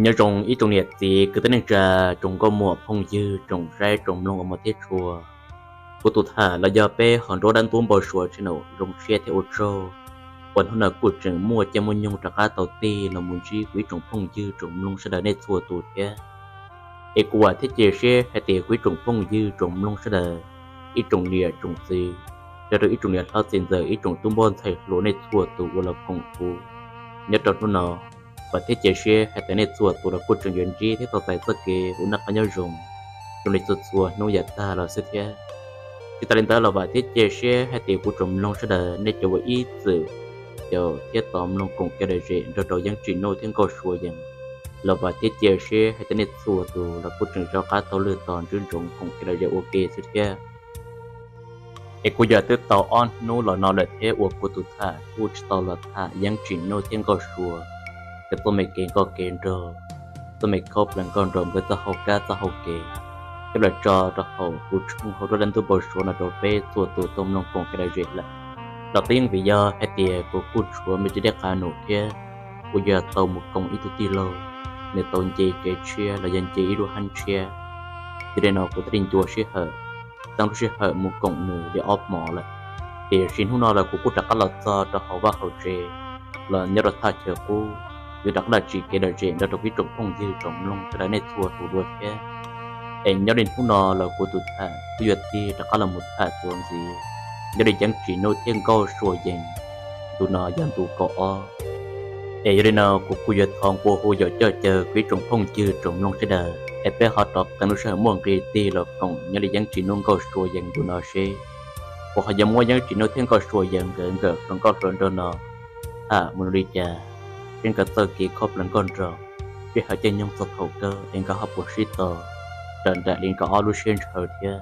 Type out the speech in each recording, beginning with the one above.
Nyob zoo ib tsoom niam txiv kwv tij neej tsa, tsoom nkauj muam phooj ywg, tsoom saib tsoom mloog uas hmov thiab tshua. Kuv tus tham los yog peb hom nruab dab ntub npau suav channel zoo siab thiab ua tsaug uas hnub no kuj tseem muaj caij muaj nyoog rov qab tau tig los mus ntsib kuv ib tsoom phooj ywg tsoom mloog sawv daws nej txhua tus thiab. Es kuv vam thiab cia siab hais tias kuv ib tsoom phooj ywg tsoom mloog sawv daws, ib tsoom niam tsoom txiv, nrog rau ib tsoom niam hlob txiv ntxawm, ib tsoom tub npauj ntxhais hluas nej txhua tus uas los koom kuv nyob rau hnub no. Vam thiab cia siab hais tias nej txhua tus los kuj tseem yuav ntsib thiab tau txais txoj kev ua noj qab nyob zoo zoo li txhua txhua hnub yav tag los xwb thiab. Tsis tas li ntawd los vam thiab cia siab hais tias kuv tsoom mloog sawv daws nej cov uas ib txwm caum thiab tos mloog koom kev lom zem nrog rau Yeeb Tsim Nuj thiab Nkauj Sua Yees los vam thiab cia siab hais tias nej txhua tus los kuj tseem rov qab taug lw tos ntswb ntsoov koom kev lom zem ua ke xwb thiab. Es kuv yog twb tau ob hnub los no lawm thiab uas kuv tus tham kuj tsis tau los tham Yeeb Tsim Nuj thiab Nkauj Sua, cov txoj me kev nkauj kev nraug, txoj me khaub plaws nkauj nraug nkawd txoj hau kab txoj hau kev, coj los tso rau hauv kuv tshooj hauv nruab dab ntub npau suav no rau peb txhua tus tau mloog koom kev lom zem lawm. Los twb yeej vim yog hais tias kuv kuj tshuav me ntsis dej qab num thiab kuv yog tau mus koom ib tug tij laug, nws tau nce kev tshiab los yog nce ib lub hab tshiab. Yog li no kuv thiaj li ncua sij hawm, txeeb lub sij hawm mus koom nws li ob hmos lawm. Tiam sis hnub no los kuv kuj rov qab los txog rau hauv vaj hauv tsev los nyob rau thaj chaw qub, yuav rov qab los tsim kev lom zem nrog rau kuv ib tsoom phooj ywg tsoom mloog sawv daws nej txhua tus dua thiab. Es nyob li hnub no los kuv tus tham kuj yuav tig rov qab los mus tham txuas ntxiv nyob li Yeeb Tsim Nuj thiab Nkauj Sua Yees, ntu no yog ntu kaum ob. Es yog li no kuv kuj yuav thov nqua hu yaum coj caw kuv ib tsoom phooj ywg tsoom mloog sawv daws es peb ho rov qee lub sij hawm muaj nqis tig los koom nyob li Yeeb Tsim Nuj Nkauj Sua Yees ntu no seb kuv ho yuav muab Yeeb Tsim Nuj thiab Nkauj Sua Yees nkawd nkawm hluas nkauj hluas nraug no tham mus li cas, seb nkawd txoj kev khaub plaws nkauj nraug, seb hawm caij nyoog txog thaum kawg es nkawd ho puas sib tau raws nraim li nkawd ob lub siab ntshaw thiab.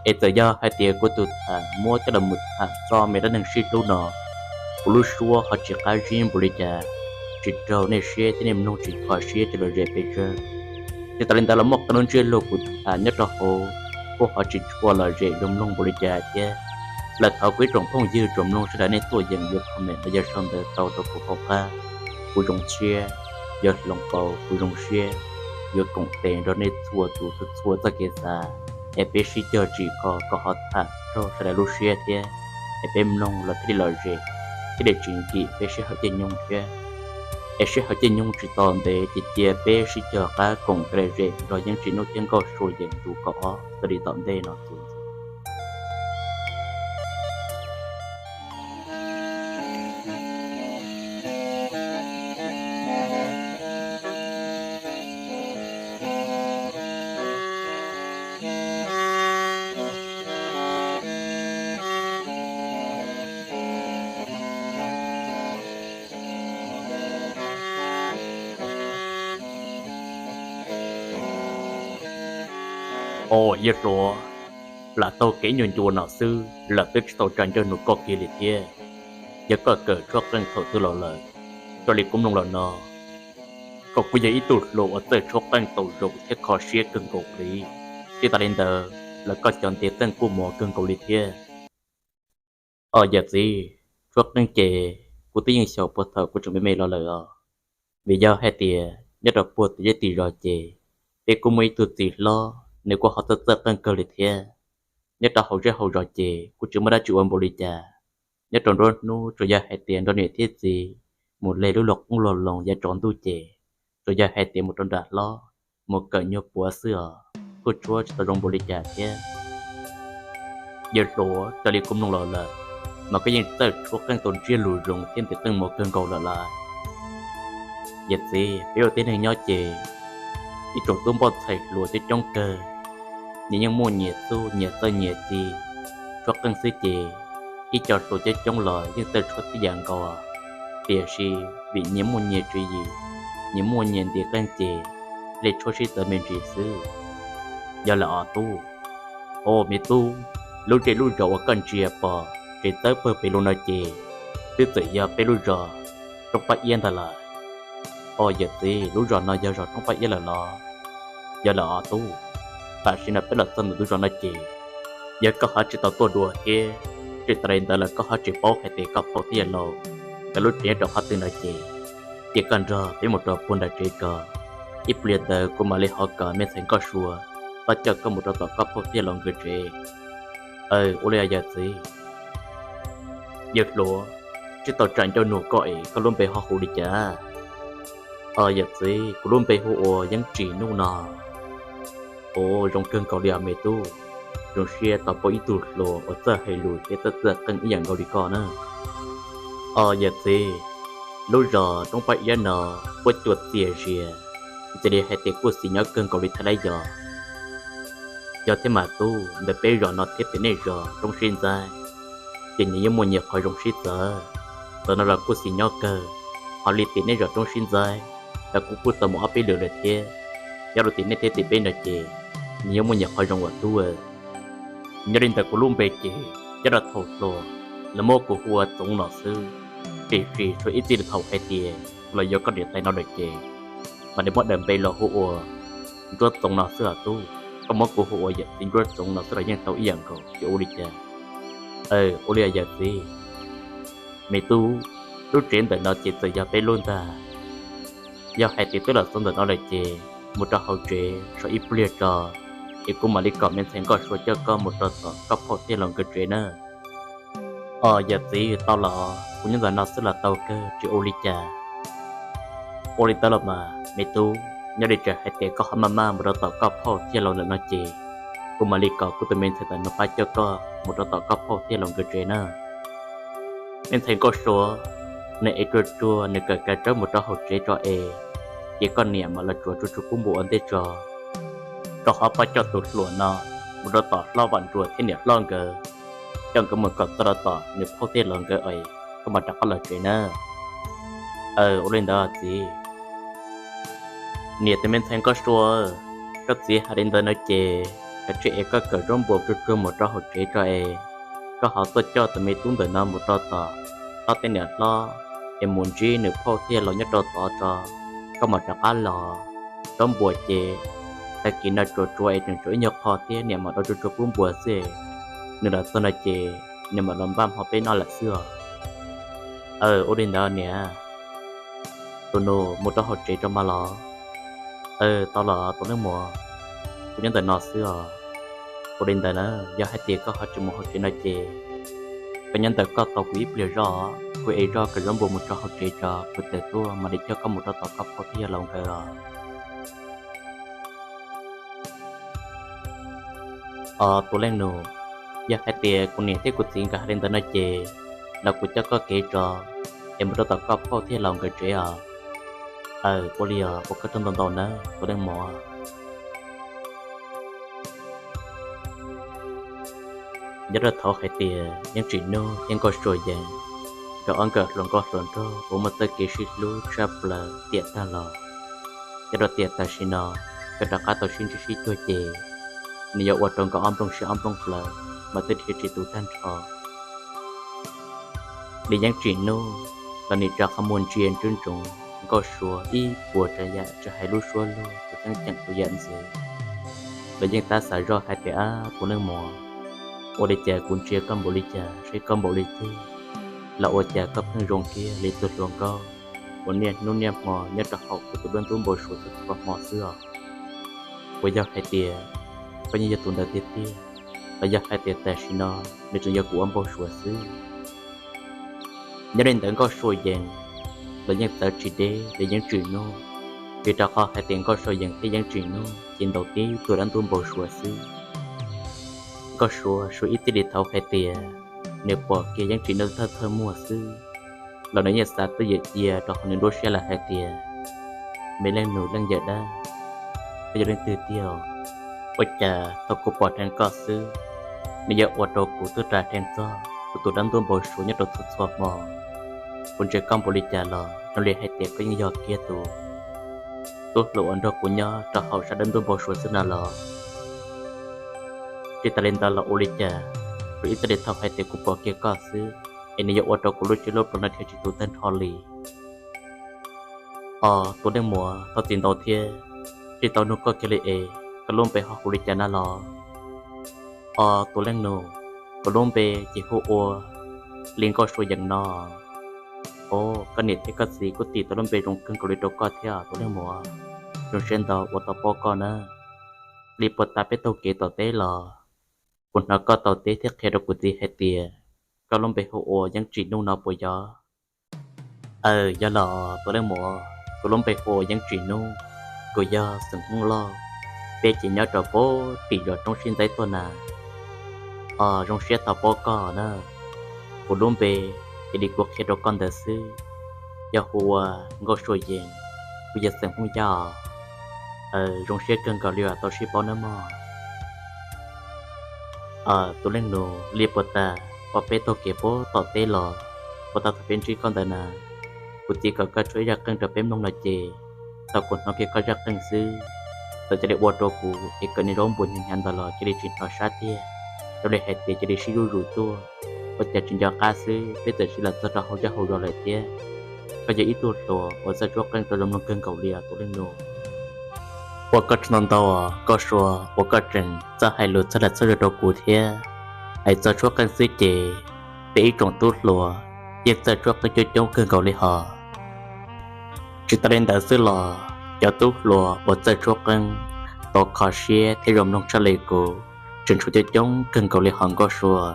Es txawm yog hais tias kuv tus tham muab coj los mus tham txog me dab neeg sib hlub no, kuv lub suab ho tsis qab zib npaum li cas, tsis raug nej siab thiab nej mloog tsis kho siab ces lom zem pes tsawg. Tsis tas li ntawd los muaj qee lub ntsiab lus kuv tham nyob rau hauv kuj ho tsis tshua lom zem zoo mloog npaum li cas thiab. Lawm thov kuv ib tsoom phooj ywg tsoom mloog sawv daws nej tuaj yeem yuav comment los yog sau ntawv tau rau kuv hauv qab, kuv zoo siab yuav hloov pauv, kuv zoo siab yuav koom tes nrog nej txhua tus txhua txoj kev xav, es peb sib cog tsim kho kom ho tham raug sawv daws lub siab thiab, es peb mloog los thiaj li lom zem, thiaj li tsis nkim peb sij hawm caij nyoog thiab. Es sij hawm caij nyoog tsis tau ntev ces cia peb sib cog qab koom kev lom zem nrog Yeeb Tsim Nuj thiab Nkauj Sua Yees ntu kaum ob xws li tom ntej no txuas ntxiv. Au yawg hluas, lam taug kev ib nyuag ncua no xwb lawm twb tsis tau tsa ncauj nug koj kiag li thiab. Yog koj kawm tshuab qeej thaum twg los lawm? Raws li kuv mloog los no, koj kuj yog ib tug hluas uas txawj tshuab qeej tau zoo thiab kho siab kawg nkaus li. Tsis tas li ntawd los koj cov ntiv qeej kuj mos kawg nkaus li thiab. Au yawm txiv, tshuab qeej ces kuv twb yeej xyaum puag thaum kuv tseem me me los lawm os. Vim yog hais tias nyob rau puag tim zej tim zos ces peb kuj muaj ib tug txiv hlob nws kuj ho txawj txawj qeej kawg li thiab. Nyob rau hauv zej hauv zos ces kuj tsis muaj dab tsi ua npaum li cas. Nyob rau nruab hnub tsuas yog hais tias nrog niam thiab txiv mus leg lub luag qoob luag loo yav tsaus ntuj ces tsuas yog hais tias mus rau nram hlob mus kawm nyuag puav xwb os, kuj tshuab tsis tau zoo npaum li cas thiab. Yawg hluas, raws li kuv mloog los lawm mas koj yeej txawj tshuab qeej tau ntsiab lus zoo thiab ntiv qeej mos kawg nkaus lawm lauj. Yawm txiv, peb ua tib neeg nyob ces ib tsoom tub npauj ntxhais hluas coob coob kawg, nyias yeej muaj nyias txuj nyias txawj nyias ci. Tshuab qeej xwb ces ib co hluas coob coob los yeej txawj tshuab tib yam nkaus, tiam sis vim nyias muaj nyias tswv yim, nyias muaj nyias ntiv qeej ces thiaj li tshuab sib txawv me ntsis xwb. Yog lawm os tub. Au me tub, lub zej lub zos uas koj ntsia pom tsev txawb pawg pes lug no ces twb txawm yog peb lub zos Roob Paj Iab ntag lawm. Au yawm txiv, lub zos no yog zos Roob Paj Iab lawm los? Yog lawm os tub. Tam sim no peb los txog ntawm lub zos no ces yog koj ho tsis tau tuaj dua thiab, tsis tas li ntawd los koj ho tsis paub hais tias koj phauj thiab yawg laus nkawd lub tsev nyob rau qhov twg no ces cia koj nrog peb mus rau puag nram tsev ko. Ib pliag ntawd kuv mam li ho kom me ntxhais Nkauj Sua pab coj koj mus rau tom Koj phauj thiab laus nkawd tsev. Aw, ua li os yawm txiv. Yawg hluas, tsis tau tsam ncauj nug koj es koj lub npe ho hu li cas? Aw, yawm txiv, kuv lub npe hu ua Yeeb Tsim Nuj no. Ua zoo kawg nkaus li os me tub, zoo siab tau paub ib tug hluas uas txawj hais lus thiab txawj txawj qeej ib yam nkaus li koj na. Aw, yawm txiv, lub zos Roob Paj Iab no puab cua txias zias, ntshe li hais tias kuj xis nyob kawg nkaus li thiab lauj. Yog, yog thiab mas tub, ntawm peb zos no thiab tim nej zos Roob Sib Ntxaib, ces nyias yeej muaj nyias qhov zoo sib txawv. Ntawm no los kuj xis nyob kawg, ho li tim nej zos Roob Sib Ntxaib los kuv kuj tau mus ob peb lwm lawm thiab. Nyob rau tim nej thiab tim peb no ces nyias yeej muaj nyias qhov zoo as tub. Nyob li ntawm kuv lub npe ces nyob rau thaum hluas lawv muab kuv hu ua Txoov no xwb, tiam sis tsuas ib txij li thaum hais tias los yuav koj niam tais no lawm ces mam li muab daws npe los hu ua Ntsuab Txoov no xwb os tub. Koj muab kuv hu ua yawm txiv Ntsuab Txoov no xwb los yeej tau ib yam nkaus, tsis ua li cas. Aw, ua li os yawm txiv. Me tub, lub tsev ntawm no ces txawm yog peb lub ntag. Yog hais tias twb los txog ntawm no lawm ces mus rau hauv tsev so ib pliag tso, es kuv mam li kom me ntxhais Nkauj Sua coj koj mus rau tom Koj phauj thiab laus nkawd tsev na. Aw, yawm txiv, tau los, kuv nyob ntawm no xwb los tau kawg, tsis ua li cas. Ua li ntawd los mas me tub, nyob li tseem hais tias koj ho maj maj mus rau tom Koj phauj thiab laus lawm no ces kuv mam li kom kuv tus me ntxhais ntawm no pab coj koj mus rau tom Koj phauj thiab laus nkawd tsev na. Me ntxhais Nkauj Sua, nws ev tsuag tsuag nws kawm kav tsawb mus rau hauv tsev tso es, ces koj niam mam los tsuav tsuag tsuag kub npua ua ntej tso, rau qhov pab coj tus hluas no mus rau tom Hlob Vam Nruas thiab niam hlob nkawd, coj nkawd mus kom txog rau tom nws phauj thiab laus nkawd es koj mam rov qab los tsev na. Aw, ua li ntawd txiv. Niam tus me ntxhais Nkauj Sua, koj txiv hais li ntawd no ces kav tsij es koj kawm zaub npua tsuag tsuag mus rau hauv tsev tso es, koj ho tuaj coj tus me tub ntawm no mus rau tom Hlob thiab niam hlob, es mus ntsib nws phauj thiab laus nyob rau tod tso, koj mam rov qab los. Zaub npua ces tag kis no tsuav tsuav es tseem tshuav ib nyuag qho thiab, niam mam rau tsuag tsuag kub npua xwb, nws los txog no ces nws mam los npaj hmo peb noj lawm xwb os. Aw, ua li ntawd niam. Tus nus, mus rau hauv tsev tso mas los. Aw, tau los tus leej muam, kuv nyob ntawm no xwb os. Ua li ntawd na, yog hais tias koj ho tsis mus hauv tsev no ces koj nyob ntawm koj tos kuv ib pliag zoj, kuv ev zoj kawm zaub npua mus rau hauv tsev tso, kuv tawm tuaj mam li coj koj mus rau tom Koj phauj thiab yawg laus nkawd os. Os tus leej nus, yog hais tias kuv niam thiab kuv txiv nkawd hais li ntawd no ces los kuv coj koj kev tso, es mus rau tom Koj phauj thiab laus nkawd tsev os. Aw, ua li os, ua koj tsaug ntau ntau nawb tus leej muam. Nyob rau thaum hais tias Yeeb Tsim Nuj thiab Nkauj Sua Yees, nkawd ob nkawm hluas nkauj hluas nraug uas muaj txoj kev sib hlub tshaj plaws tiam tag los, nyob rau tiam tam sim no nkawd rov qab tau sib ntsib sib cuag ces nws yuav ua rau nkawd ob nplooj siab ob nplooj plawv mas twb dhia tsis tu tag nrho. Li Yeeb Tsim Nuj los nim rov qab muaj ntsia ntsoov Nkauj Sua ib puas tsav yam tsis hais lub suab lug tus tseeb ceem tus yam ntxwv. Lawv yeej tab xav zoj hais tias, ab tus leej muam, ua li cas kuv ntsia koj npaum li cas saib koj npaum li twg, los ua cas koj pheej zoo kiag li tus hluas nkauj uas niaj hnub niaj hmo nyob rau hauv kuv tus dab ntub npau suav txhua txhua hmo xwb os. Puas yog hais tias koj yeej yog tus ntawd tiag tiag, los yog hais tias tam sim no nws tseem yog kuv ua npau suav xwb? Nyob li ntawd Nkauj Sua Yees los yeej txawv tsis deb li Yeeb Tsim Nuj, vim rau qhov hais tias Nkauj Sua Yees thiab Yeeb Tsim Nuj ces ntaus tib tug dab ntub npau suav xwb. Nkauj Sua, Sua ib txij li thaum hais tias nws pom kiag Yeeb Tsim Nuj thawj thawj muag xwb, los nws yeej xav twj ywm cia rau hauv nws lub siab lawm hais tias, me leej nus leej yawm dab, koj yog leej twg tiag? Ua cas thaum kuv pom dheev koj xwb, nws yuav ua rau kuv twb ras dheev txog kuv tus dab ntub npau suav nyob rau txhua txhua hmo? Kuv ntsia koj npaum li cas los zoo li hais tias koj yeej yog kiag tus tub hluas uas nrog kuv nyob rau hauv sab dab ntub npau suav xwb na los? Tsis tas li ntawd los ua li cas, Sua ib txij li thaum hais tias kuv pom kiag koj xwb, es nws yuav ua rau kuv lub siab lub nplua no dhia tsis tu tag nrho li? Os tus leej muam, thov txim ntau thiab, tsis tau nug koj kiag li es koj lub npe ho hu li cas na los? Os tus leej nus, kuv lub npe ces hu ua Li Nkauj Sua Yees no. Os, koj niam thiab koj txiv kuj tis tus lub npe zoo kawg nkaus li rau koj thiab tus leej muam. zoo siab ntau uas tau paub koj na. Li puag ta peb taug kev tom teb los, kuv hnov koj tau teb thiab qhia rau kuv txiv hais tias koj lub npe hu ua Yeeb Tsim Nuj no puas yog? Aws, yog los tus leej muam, kuv lub npe hu ua Yeeb Tsim Nuj, kuv yog xeem Hmoob Lauj, peb ces nyob rau puag tim zos Roob Sib Ntxaib tuaj na. Os, zoo siab tau paub koj na. Kuv lub npe ces li kuv qhia rau koj ntawd xwb, yog hu ua Nkauj Sua Yees, kuv yog xeem Hmoob Yaj os. Aws, zoo siab kawg nkaus li uas tau sib paub nawb mog. Tus leej nus, li puag ta uas peb taug kev puag tom teb los, puag ta thaum peb ntsib koj ntawd na, kuv txiv kom koj tshuab ib zaj qeej rau peb mloog no ces, thaum kuv hnov kiag koj zaj qeej xwb, txawm cia li ua rau kuv es kom niag zaub npua hnyav hnyav ntawd los cia li tsis hnov sab tiag, zoo li hais tias cia li sib zuj zus tuaj. Ua cas tsis nco qab xwb peb txawm sib los txog rau hauv zej hauv zos lawm thiab. Koj yog ib tug hluas uas txawj tshuab qeej rau zoo mloog kawg nkaus li os tus leej nus. Ua koj tsaug ntau ntau os Nkauj Sua uas koj tseem txawj hais lus txhawj lam txhawj zog rau kuv thiab. Hais txog tshuab qeej xwb ces peb ib tsoom tub hluas yeej txawj tshuab qeej coob coob kawg nkaus li hos. Tsis tas li ntawd xwb los cov tub hluas uas txawj tshuab qeej tau kho siab thiab zoo mloog tshaj li kuv tseem tshuav coob coob kawg nkaus li hos Nkauj Sua.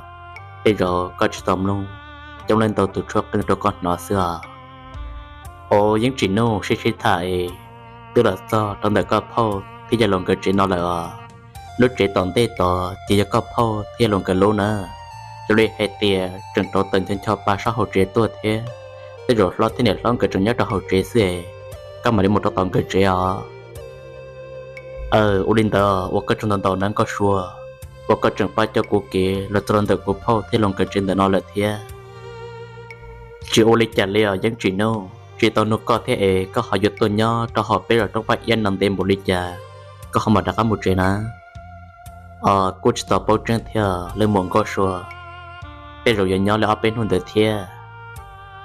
Tej zaum koj tsis tau mloog, coob leej ntau tus tshuab qeej rau koj hnov xwb os. Os, Yeeb Tsim Nuj, sib sib tham es twb los txog rau ntawm koj phauj thiab yawg laus nkawd tsev no lawm os. Lub tsev tom ntej tod ces yog koj phauj thiab yawg laus nkawd lub na. Zoo li hais tias tseem rauv taws ncho ncho pa sab hauv tsev tuaj thiab. Tej zaum hlob thiab niam hlob nkawd tseem nyob rau hauv tsev xwb es koj mam li mus rau tom nkawd tsev os. Aws, ua li ntawd ua koj tsaug ntau ntau nawb Nkauj Sua, uas koj tseem pab coj kuv kev los txog rau ntawm kuv phauj thiab laus nkawd tsev ntawm no lawm thiab. Tsis ua li cas li os Yeeb Tsim Nuj, tsis tau nug koj thiab es koj ho yuav tuaj nyob rau hauv peb zos roob paj iab no ntev npaum li cas, koj ho mam rov qab mus tsev na? Os, kuj tsis tau paub tseeb thiab leej muam Nkauj Sua, tej zaum yuav nyob li ob peb hnub ntawd thiab.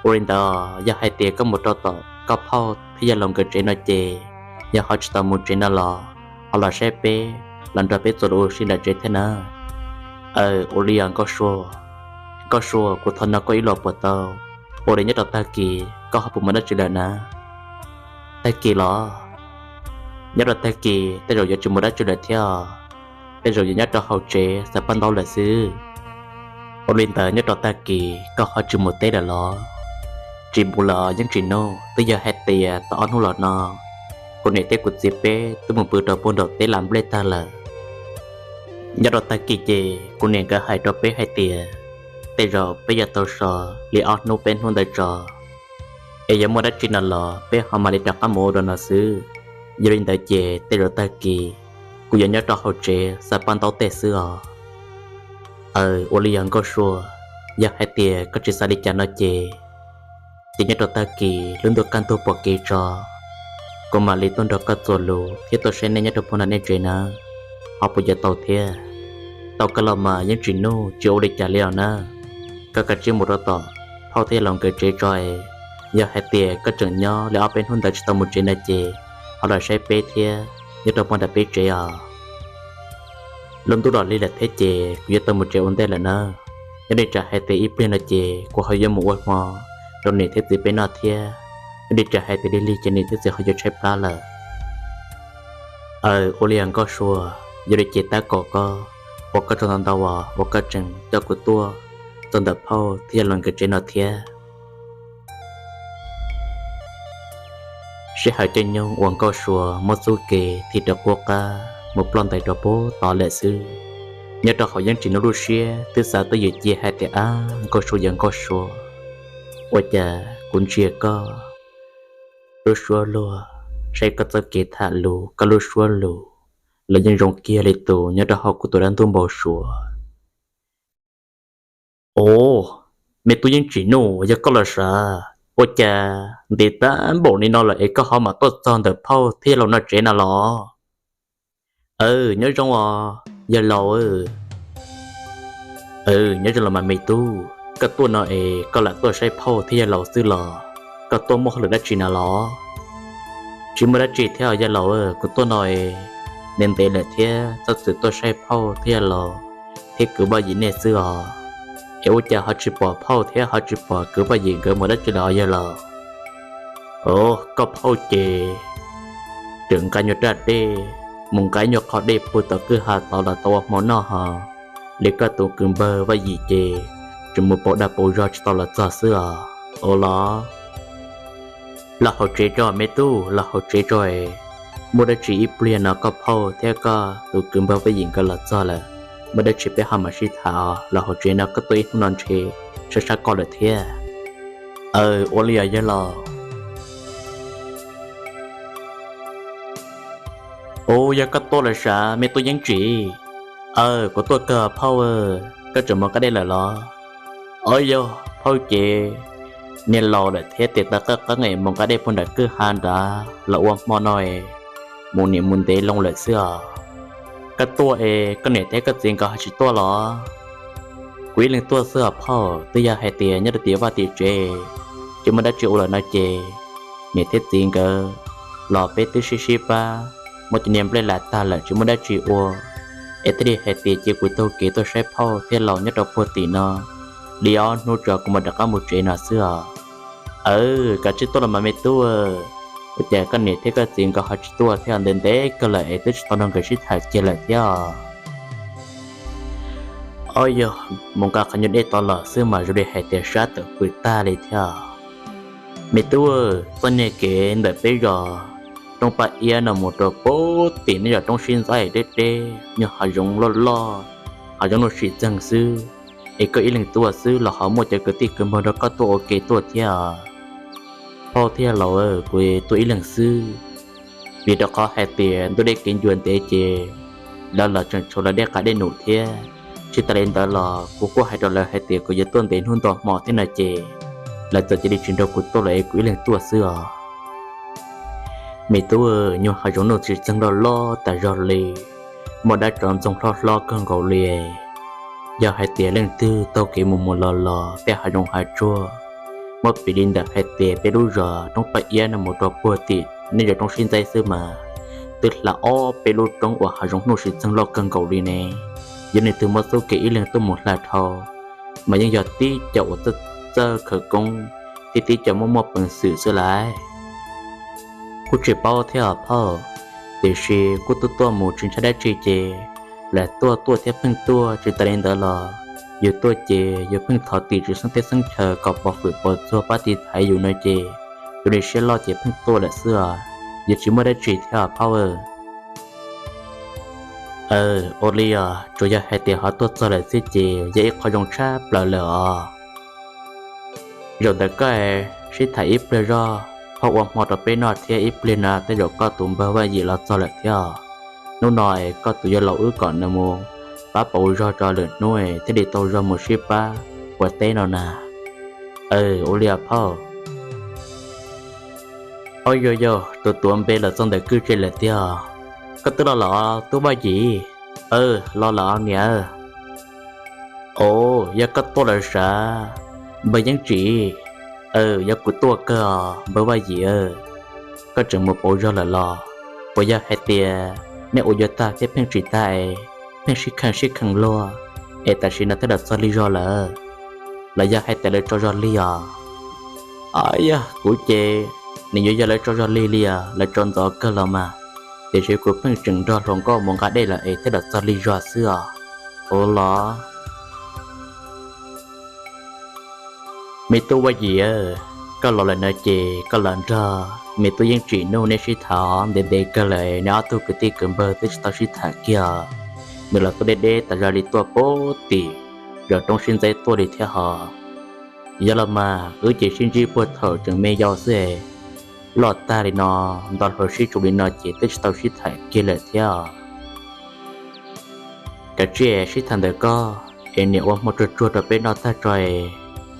Ua li ntawd yog hais tias koj mus rau tom koj phauj thiab yawg laus nkawd tsev no ces, yog ho tsis tau mus tsev no los ho los saib peb, los nrog peb txuas lus ua si nram tsev thiab na. Aws, ua li os Nkauj Sua. Nkauj Sua, kuv thov nug koj ib los puas tau? Ua li nyob rau tag kis koj ho puas mus dab tsi lawm na? Tag kis los? Nyob rau tag kis tej zaum yuav tsis mus dab tsi lawm thiab os. Tej zaum yuav nyob rau hauv tsev xaws paj ntaub lawm xwb. Ua li ntawd nyob rau tag kis koj ho tsis mus teb lawm los? Tsis mus lawm os Yeeb Tsim Nuj, twb yog hais tias tau ob hnub los no kuv niam thiab kuv txiv peb twb mus pw rau puag nraum teb las nplej tag lawm. Nyob rau tag kis ces kuv niam nkawd hais rau peb hais tias tej zaum peb yuav tau so li ob hnub peb hnub ntawd tso, es yog muaj dab tsi no los peb ho mam li rov qab mus ua dua no xwb. Yog li ntawd ces tej zaum tag kis kuv yuav nyob rau hauv tsev xaws paj ntaub tej xwb os. Aws, ua li yog Nkauj Sua, yog hais tias koj tsis xav li cas no ces, ces nyob rau tag kis lub ntuj kaj ntug pom kev tso, kuv mam li tuaj nrog koj txuas lus thiab tuaj saib nej nyob rau puag nram nej tsev na, ho puas yuav tau thiab? Tau kawg los mas Yeeb Tsim Nuj, tsis ua li cas li os na. Koj kav tsij mus rau tom phauj thiab laus nkawd tsev tso es, yog hais tias koj tseem nyob li ob peb hnub ntawd tsis tau mus tsev na ces ho los saib peb thiab nyob rau puag nram peb tsev os. Lub ntuj los lig lawm thiab ces kuv yuav tau mus tsev ua ntej lawm na. Nyob li tsam hais tias ib pliag no ces kuv ho yuav mus ua hmo rau niam thiab txiv peb noj thiab. Nyob li tsam hais tias lig lig ces niam thiab txiv ho yuav tshaib plab lawm. Aws, ua li os Nkauj Sua, yog li ces tab kaum koj, ua koj tsaug ntau ntau uas uas koj tseem coj kuv tuaj txog ntawm phauj thiab yawg laus nkawd tsev no thiab. Sij hawm caij nyoog uas Nkauj Sua muab txub kev thim rov qub qab mus ploj ntais rau puag tod lawm xwb. Nyob rau hauv Yeeb Tsim Nuj lub siab twb xav twb ywm cia hais tias, ab, Nkauj Sua yog Nkauj Sua, ua cas kuv ntsia koj lub suab luag, saib koj txoj kev tham lus, koj lub suab lus los yeej zoo kiag li tus nyob rau hauv kuv tus dab ntub npau suav. Os, me tub Yeeb Tsim Nuj, yog koj los sav, ua cas ntev tag npaum li no lawm es koj ho mam tuaj txog ntawm phauj thiab yawg laus no tsev na los? Aws, nyob zoo os yawg laus. Aws, nyob zoo los mas me tub, koj tuaj no es koj lam tuaj saib phauj thiab yawg laus xwb los koj tuaj muaj hauj lwm dab tsi na los? Tsis muaj dab tsi thiab os yawg laus, kuv tuaj no es ntev ntev lawm thiab txhob txwm tuaj saib phauj thiab yawg laus thiab kwv Paj Yim nej xwb os. Es ua cas ho tsis pom phauj thiab ho tsis pom kwv Paj Yim nkawd mus dab tsi lawm os yawg laus? Os, koj phauj ces tseem nqa nyuag raj dej mus nqa ib nyuag qho dej puag tom kwj ha tod los tau ua hmo noj hos. Li koj tus kwv npawg Vaj Yim ces tseem mus pauv dag pauv zog tsis tau los txog xwb os. Ua los, los hauv tsev tso me tub, los hauv tsev tso es. Muaj dab tsi ib pliag no koj phauj thiab koj tus kwv npawg Vaj Yim nkawd los txog lawm, muaj dab tsi peb ho mam sib tham os. Los hauv tsev no koj tuaj ib hnub no ntshe sab sab koj lawm thiab. Aw, ua li os yawg laus. Ua, yog koj tuaj lawm sav me tub Yeeb Tsim? Aw, kuv tuaj kawg phauj, koj tseem mus nqa dej lawm los? Aw, yog phauj ces niag laus lawm thiab tes taw qeeb qeeb es mus nqa dej puag nram kwj ha nrad los ua hmo no es mus niam mus ntev loo lawm xwb os. Koj tuaj es koj niam thiab koj txiv nkawd ho tsis tuaj los? Kuv ib leeg tuaj xwb os phauj, twb yog hais tias nyob rau tim vaj tim tsev tsis muaj dab tsi ua lawm no ces niam thiab txiv nkawd los peb twb sib sib pab, muab cov niag nplej las tag lawm tsis muaj dab tsi ua, es thiaj li hais tias cia kuv taug kev tuaj saib phauj thiab laus nyob rau puag tim no li ob hnub tso kuv mam rov qab mus tsev no xwb os. Aw, kav tsij tuaj los mas me tub. Ua cas koj niam thiab koj txiv nkawd ho tsis tuaj thiab? Ntev ntev kawg lawm es twb tsis tau nrog nkawd sib tham kiag lawm thiab os. Ob yog mus nqa qhov nyuag dej tod los xwb mas zoo li hais tias sab tawm pw tag li thiab. Me tub, txoj niag kev ntawm peb zos Roob Paj Iab no mus rau puag tim nej zos Roob Sib Ntxaib deb deb, nyuag hav zoov loj loj, hav zoov nuj sim txeeg xwb, es koj ib leeg tuaj xwb los ho muaj cov kwv tij kwv npawg nrog koj tuaj ua ke tuaj thiab? Phauj thiab laus, kuv tuaj ib leeg xwb, vim rau qhov hais tias ntuj deb kev ncua ntev ces lawv los tseem tshuav lawv dej qav dej num thiab. Tsis tas li ntawd los kuv kuj hais rau lawv hais tias kuv yuav tuaj ntev hnub nto hmo thiab no ces lawv txawm cia li tsis nrog kuv tuaj lawm es kuv ib leeg tuaj xwb os. Me tub, nyuag hav zoov nuj sim txeeg loj loj tas zog li, muaj dab tsov ntxoog hlob hlob kawg nkaus li. Yog hais tias leej twg taug kev mus mus los los tej hav zoov hav tsuag, muab piv li ntawm hais tias peb lub zos Roob Paj Iab no mus rau puag tim nej zos Roob Sib Ntxaib xwb mas twb hla ob peb lub roob uas hav zoov nuj sim txeeg loj kawg nkaus li ne. Yog leej twg muaj txuj kev ib leeg tuaj mus hla dhau mas yeej yog tib co uas txawj txawj khawv koob thiab tib co muaj muaj peev xwm xwb lauj. Kuj tsis paub thiab os phauj, tiam sis kuj tuaj tuaj mus tsis ntshai dab tsi ces lam tuaj tuaj thiab pheej tuaj. Tsis tas li ntawd los yus tuaj ces yus pheej thov tim tsis xeeb teb xeeb chaw kom pov hwm pov txuag pab tiv thaiv yus no ces yus li siab loj ces pheej tuaj lawm xwb os. Yus tsis muaj dab tsi thiab os phauj. Ua li os, tsuas yog hais tias ho tuaj txog lawm xwb ces yog ib qho zoo tshaj plaws lawm os. Zaum ntawd koj sib tham ib pliag zog, phauj ua hmo rau peb noj thiab ib pliag no tej zaum koj tus npawg Vaj Yim los txog lawm thiab. Hnub no es koj tus yawg laus wb kom nws mus pab pauv zog tso lwm hnub thiaj li tau zog mus sib pab ua teb no na. Ua li os phauj. Ob yog yog tus tuav npe los txog ntawm kwj tse lawm tiag. Koj twb los lawm os tub Vaj Yim? Los lawm os niam. Os, yog koj tuaj lawm sav npawg Yeeb Tsim? Yog kuv tuaj kawg os npawg Vaj Yim. Koj tseem mus pauv zog lawm los? Puas yog hais tias nej ua yuav tag thiab pheej tsis tag es pheej sib kheej sib kheej luag es tam sim no thiaj los txog lig zog lawm? Los yog hais tias lawv tso zog lig os? Yog kuv ces nws yuav yog lawv tso zog lig li os, lawv tso ntxov kawg los mas, tiam sis kuv pheej tseem nrog hluas nkauj mus nqa dej lawm es thiaj los txog lig zog xwb os. Ua los, me tub Vaj Yim, koj los lawm no ces koj los nrog me tub Yeeb Tsim Nuj neb sib tham ntev ntev kawg lawm, neb ob tug kwv tij kwv npawg twb tsis tau sib tham kiag. Nws los tuaj deb deb tas zog li tuaj puag tim zos Roob Sib Ntxaib tuaj li thiab hos. Yog los mas wb ces sib ntsib puag thaum tseem me yau xwb, loj tag li no, nto hluas sib tsu li no ces twb tsis tau sib tham kiag lawm thiab. Kav tsij sib tham ntawm koj es niam ua hmo tsuag tsuag rau peb noj tag tso es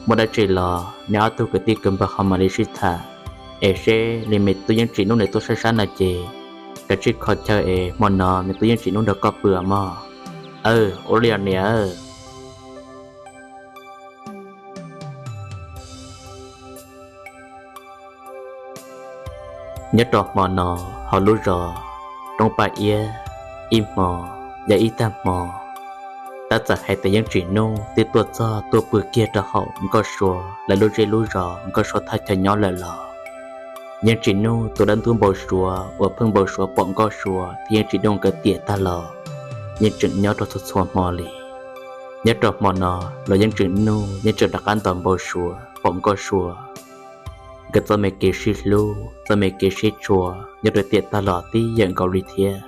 muaj dab tsi los neb ob tug kwv tij kwv npawg ho mam li sib tham. Es seb li me tub Yeeb Tsim Nuj nws tuaj sab sab no ces kav tsij kho chaw es hmo no me tub Yeeb Tsim Nuj nrog koj pw mog. Aw, ua li os niam. Nyob rau hmo no, hauv lub zos Roob Paj Iab, ib hmo yog ib tag hmo, tab txawm hais tias Yeeb Tsim Nuj twb tuaj txog tuaj pw kiag rau hauv Nkauj Sua lawv lub zej lub zos Nkauj Sua thaj chaw nyob lawm los. Yeej Tsim Nuj tus dab ntub npau suav uas pheej npau suav pom Nkauj Sua thiab Yeej Tsim Nuj nkawd tiam tag los yeej tseem nyob rau txhua txhua hmo li. Nyob rau hmo no los Yeej Tsim Nuj yeej tseem rov qab ntos npau suav pom Nkauj Sua nkawd txoj me kev sib hlub, txoj me kev sib tshua nyob rau tiam tag los tib yam nkaus li thiab.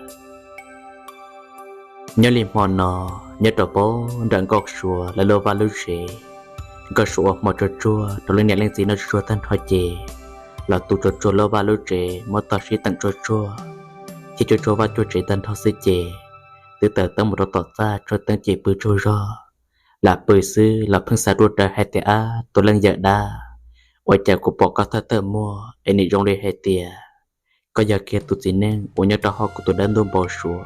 Nyob li hmo no, nyob rau pem nram Nkauj Sua lawv lub vaj lub tsev, Nkauj Sua ua hmo tsuag tsuag rau leej niam leej txiv noj tsuag tsuag tag nrho ces los tu tsuag tsuag lub vaj lub tsev, muab tog sib teem tsuag tsuag thiab tsuag tsuag vaj tsuag tsev tag nrho xwb ces twb taws teeb mus rau tom txaj, tsuag teeb ces pw tsaug zog. Lam pw xwb los pheej xav ruaj rawv hais tias, ab, tus leej yawm dab, ua cas kuv pom koj thawj thawj muaj es nim zoo li hais tias koj yog kiag tus txiv neej uas nyob rau hauv kuv tus dab ntub npau suav.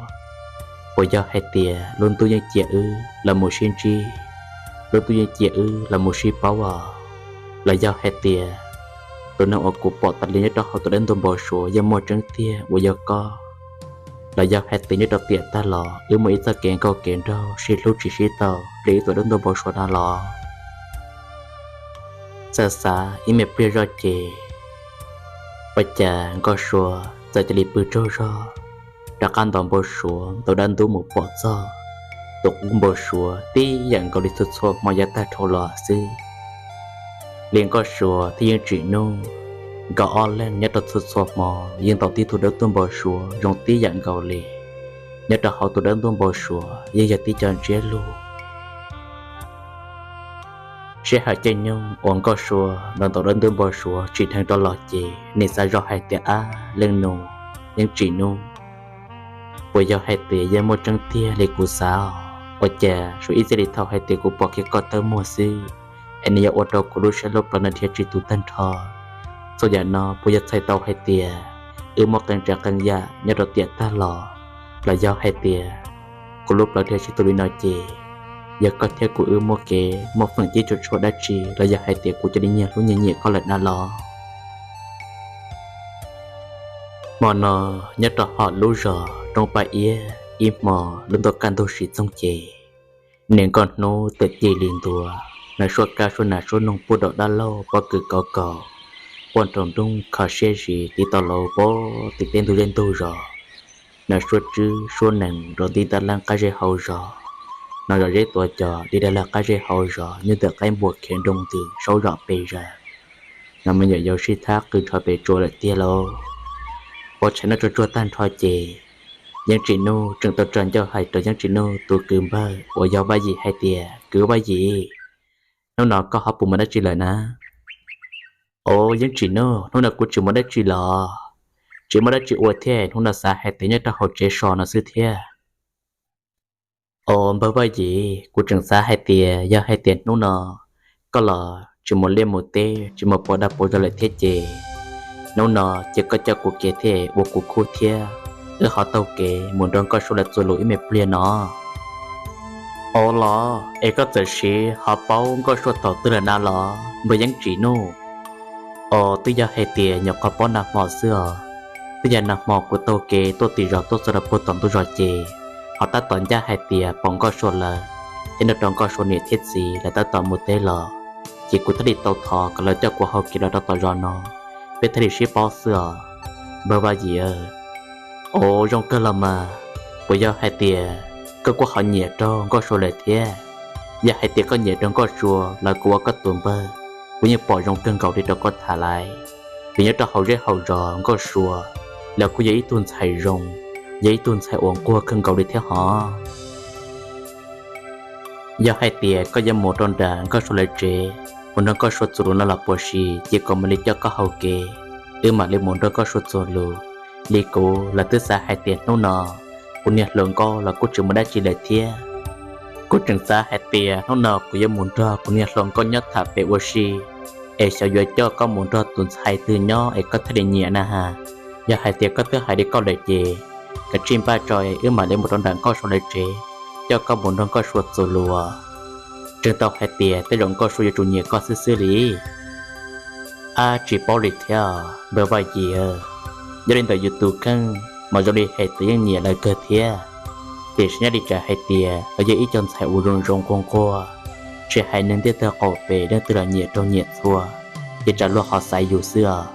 Puas yog hais tias lub ntuj yeej cia wb los mus sib ntsib, lub ntuj yeej cia wb los mus sib paub os? Los yog hais tias tus neeg uas kuv pom tas li nyob rau hauv tus dab ntub npau suav yeej muaj tseeb tiag uas yog koj? Los yog hais tias nyob rau tiam tag los wb muaj ib txoj kev nkauj kev nraug sib hlub tsis sib tau li ib tus dab ntub npau suav no los? Xav xav ib me pliag zoj ces ua cas Nkauj Sua txawm cia li pw tsaug zog, rov qab ntaus npau suav, ntaus dab ntub mus pom txog tus qub npau suav tib yam nkaus li txhua txhua hmo yav tag dhau los xwb. Li Nkauj Sua thiab Yeej Tsim Nuj nkawd ob leeg nyob rau txhua txhua hmo yeej ntaus tib tug dab ntub npau suav zoo tib yam nkaus li. Nyob rau hauv tus dab ntub npau suav yeej yog tib co ntsiab lus. Sij hawm caij nyoog uas Nkauj Sua ntaus ntaus dab ntub npau suav tsim dheev rau los ces nws xav zoj hais tias, ab, leej nus, Yeej Tsim Nuj, puas yog hais tias yeej muaj tseeb tiag li kuv xav os? Ua cas suav ib txij li thaum hais tias kuv pom kiag koj thawj muaj xwb es nws yuav ua rau kuv lub siab lub plawv no dhia tsis tus tag nrho? Txhua yam no puas yog txhais tau hais tias wb muaj qee tsav qee yam nyob rau tiam tag los? Los yog hais tias kuv lub plawv dhia tsis tus li no ces yog koj thiab kuv wb muaj kev muaj feem cib tsuam tshuaj dab tsi los yog hais tias kuv cia li nyiag hlub nyiag nyiam koj lawm na los? Hmo no nyob rau hauv lub zos Roob Paj Iab ib hmo lub ntuj kaj ntug siv txoog ces niam nkauj hnub tawm cig li ntua, nas suab kab suab nas suab noog puag rau dab laug pob kws kauv kaus, puag nraum nroog kho siab zis tiv tau laus pob tim teb ntug zej ntug zos. Nas suab tswb suab nees nrov nti tab leeg qab zej hauv zos, nas zom zeb tuav cos li dag lag qab zej hauv zos, nyuj ntawm qaib npua khiav nroo ntws saub zom pes zaws. Nas me nyuam yaus sib thab qw nrho pes tsua lawm tiag lauj. Pov tshais noj tsuag tsuag tag nrho ces Yeej Tsim Nuj tseem tau tsa ncauj hais rau Yeej Tsim Nuj tus kwv npawg uas yog Vaj Yim hais tias, kwv Vaj Yim, hnub no koj ho puas mus dab tsi lawm na? Au, Yeej Tsim Nuj, hnub no kuv tsis mus dab tsi los, tsis muaj dab tsi ua thiab, hnub no xav hais tias nyob rau hauv tsev so no xwb thiab. Au, npawg Vaj Yim, kuv tseem xav hais tias yog hais tias hnub no koj los tsis mus liaj mus teb, tsis mus pauv dag pauv zog lawm thiab ces hnub no ces koj coj kuv kev thiab ua kuv khub thiab, wb ho taug kev mus nrog Nkauj Sua lawv txuas lus ib me pliag no. Au los, es koj txawm siv ho paub Nkauj Sua thaum twg lawm na los npawg Yeej Tsim Nuj? Au, twb yog hais tias nyuam qhuav paub nag hmo xwb os. Twb yog nag hmo kuv taug kev tuaj tim zos tuaj txog rau puag tom ntug zos ces ho tab tom ncaj hais tias pom Nkauj Sua lawv thiab nrog rau Nkauj Sua niam thiab txiv lawv tab tom mus teb los, ces kuv thiaj li tau thov kom lawv coj kuv hau kev los rau tom zos no, peb thiaj li sib paub xwb os, npawg Vaj Yim. Au, zoo kawg los mas. Puas yog hais tias koj kuj ho nyiam rau Nkauj Sua lawm thiab? Yog hais tias koj nyiam rau Nkauj Sua los kuv ua koj tus npawg, kuv yeej pom zoo kawg nkaus li rau koj tham lais. Vim nyob rau hauv zej hauv zos Nkauj Sua los kuj yog ib tug ntxhais zoo, yog ib tug ntxhais uas nquag kawg nkaus li thiab hos. Yog hais tias koj yuav mus rau nram Nkauj Sua lawv tsev, mus nrog Nkauj Sua txuas lus no los puas siv, ces kom mam li coj koj hau kev, wb mam li mus nrog Nkauj Sua txuas lus. Li kuv los twb xav hais tias hnub no kuv niag hluas nkauj los kuj tsis mus dab tsi lawm thiab. Kuv tseem xav hais tias hnub no kuv yuav mus nrog kuv niag hluas nkauj nyob tham pem ua si, es xyov yuav coj koj mus nrog tus ntxhais twg nyob es koj thiaj li nyiam na has. Yog hais tias koj twb hais li koj lawm ces kav tsij npaj tso es wb mam li mus rau nram Nkauj Sua lawv tsev, coj koj mus nrog Nkauj Sua txuas lus. Tseem tau hais tias tej zaum Nkauj Sua yuav tsum nyiam koj xwb xwb li. Ab, tsis paub li thiab, npawg Vaj Yim. Nyob li ntawm yus tus kheej mas zoo li hais tias yeej nyiam lawv kawg thiab, tiam sis nyob li cas hais tias lawv yog ib co ntxhais uas zoo zoo nquag nquag, tsis hais neeg ntiaj teb qaum pem leej twg los nyiam raug nyiam txhua, ces tsam luag ho xaiv yus xwb os.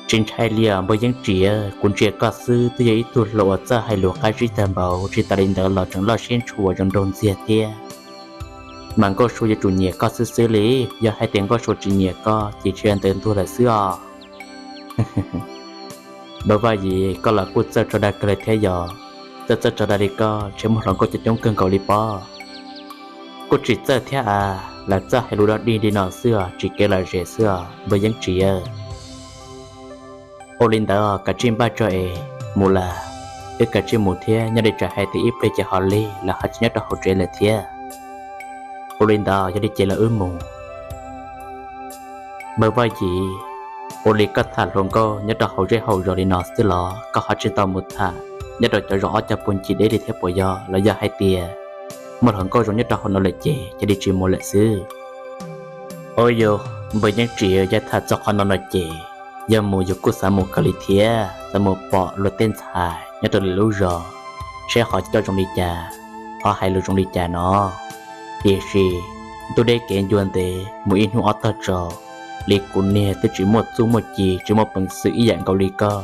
Tsis ntshai li os npawg Yeeb Tsim, kuv ntsia koj xwb twb yog ib tug hluas uas txawj hais lus qab zib tag npaum, tsis tas li ntawd los tseem loj siab ntshua zoo nraug ntxiag thiab. Mas Nkauj Sua yuav tsum nyiam koj xwb xwb li, yog hais tias Nkauj Sua tsis nyiam koj ces tsis yog ntawd ntuag lawm xwb os. Npawg Vaj Yim, koj los kuj txawj tso dag kawg li thiab yog, txawj txawj tso dag li koj ntshe muaj hluas nkauj coob coob kawg nkaus li pob. Kuj tsis txawj thiab a, lam txawj hais lus dog dig li no xwb os, tsis kev lom zem xwb os npawg Yeeb Tsim. Ua li ntawd kav tsij npaj tso es mus lawm, wb kav tsij mus thiab, nyob li tsam hais tias ib pliag ces ho lig lawm ho tsis nyob rau hauv tsev lawm thiab. Ua li ntawd yog li ces los wb mus. Npawg Vaj Yim, ua li koj tham hluas nkauj nyob rau hauv zej hauv zos li no xwb los koj ho tsis tau mus tham nyob rau cov zos ob cog puag ncig deb li thiab puas yog? Los yog hais tias muaj hluas nkauj zoo nyob rau hauv no lawm ces cia li tsis mus lawm xwb? Ua yog npawg Yeeb Tsim, yog tham txog qhov no no ces yog mus yus kuj xav mus kawg li thiab, xav mus pom luag tej ntxhais nyob rau lwm lub zos, saib qhov coj zoo li cas, qhov hais lus zoo li cas no. Tiam sis ntuj deb kev ncua ntev, mus ib hnub ob tog tsaus, li kuv niag twb tsis muaj txuj muaj ci, tsis muaj peev xwm ib yam nkaus li koj,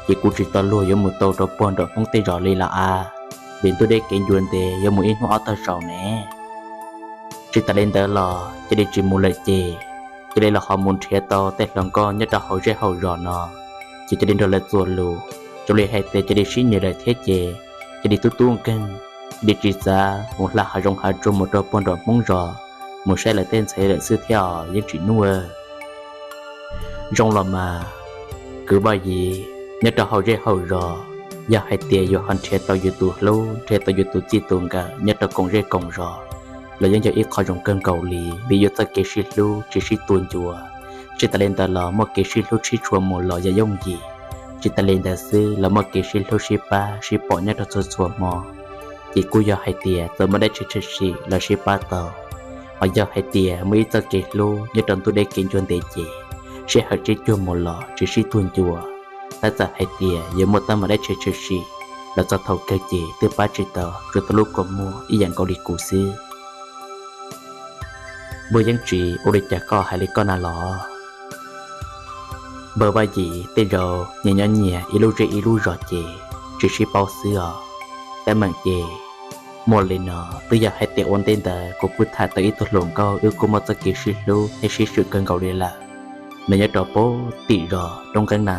ces kuv tsis tau luag yuav mus tau rau puag nram Hmoob tej zos li lawm a. Vim ntuj deb kev ncua ntev yuav mus ib hnub ob tog tsaus ne. Tsis tas li ntawd los cia li tsis mus lawm ces, cia li los ho mus nrhiav tau tej hluas nkauj nyob rau hauv zej hauv zos no, ces cia li nrog lawv txuas lus, zoo li hais tias cia li sib nyiam lawm thiab ces, cia li tub tub nkeeg, cia li tsis xav mus hla hav zoov hav tsuag mus rau puag nram Hmoob zos, mus saib lawv tej ntxhais lawm xwb thiab os Yeeb Tsim Nuj. Zoo los mas, kwv Vaj Yim, nyob rau hauv zej hauv zos, yog hais tias yus ho nrhiav tau yus tus hlub, nrhiav tau yus tus txij tus nkawm nyob rau koom zej koom zos, los yeej yog ib qho zoo kawg nkaus li, vim yus txoj kev sib hlub tsis sib tua ncua. Tsis tas li ntawd los muaj kev sib hlub sib tshua mus los yog yooj yim. Tsis tas li ntawd xwb los muaj kev sib hlub sib pab sib pom nyob rau txhua txhua hmo, ces kuj yog hais tias txawm muaj dab tsi tshwm sim los sib pab tau. Ho yog hais tias muaj ib txoj kev hlub nyob rau ntuj deb kev ncua ntev ces, sij hawm tsib caug mus los tsis sib tuag ncua, tab txawm hais tias yuav muaj teeb meem dab tsi tshwm sim los txog thaum kawg ces twb pab tsis tau, tsuas tau lub kua muag ib yam nkaus li kuv xwb. Npawg Yeeb Tsim, ua li cas koj hais li koj na los? Npawg Vaj Yim, tej zaum nyias nyob nyias ib lub zej ib lub zos ces tsis sib paub xwb os. Teeb meem ces muaj li no, twb yog hais tias ua ntej ntawd kuv kuj tham tau ib tug hluas nkauj, wb kuj muaj txoj kev sib hlub thiab sib swm kawg nkaus li lawm. Nws nyob rau puag tim zos Roob Nqeeb na.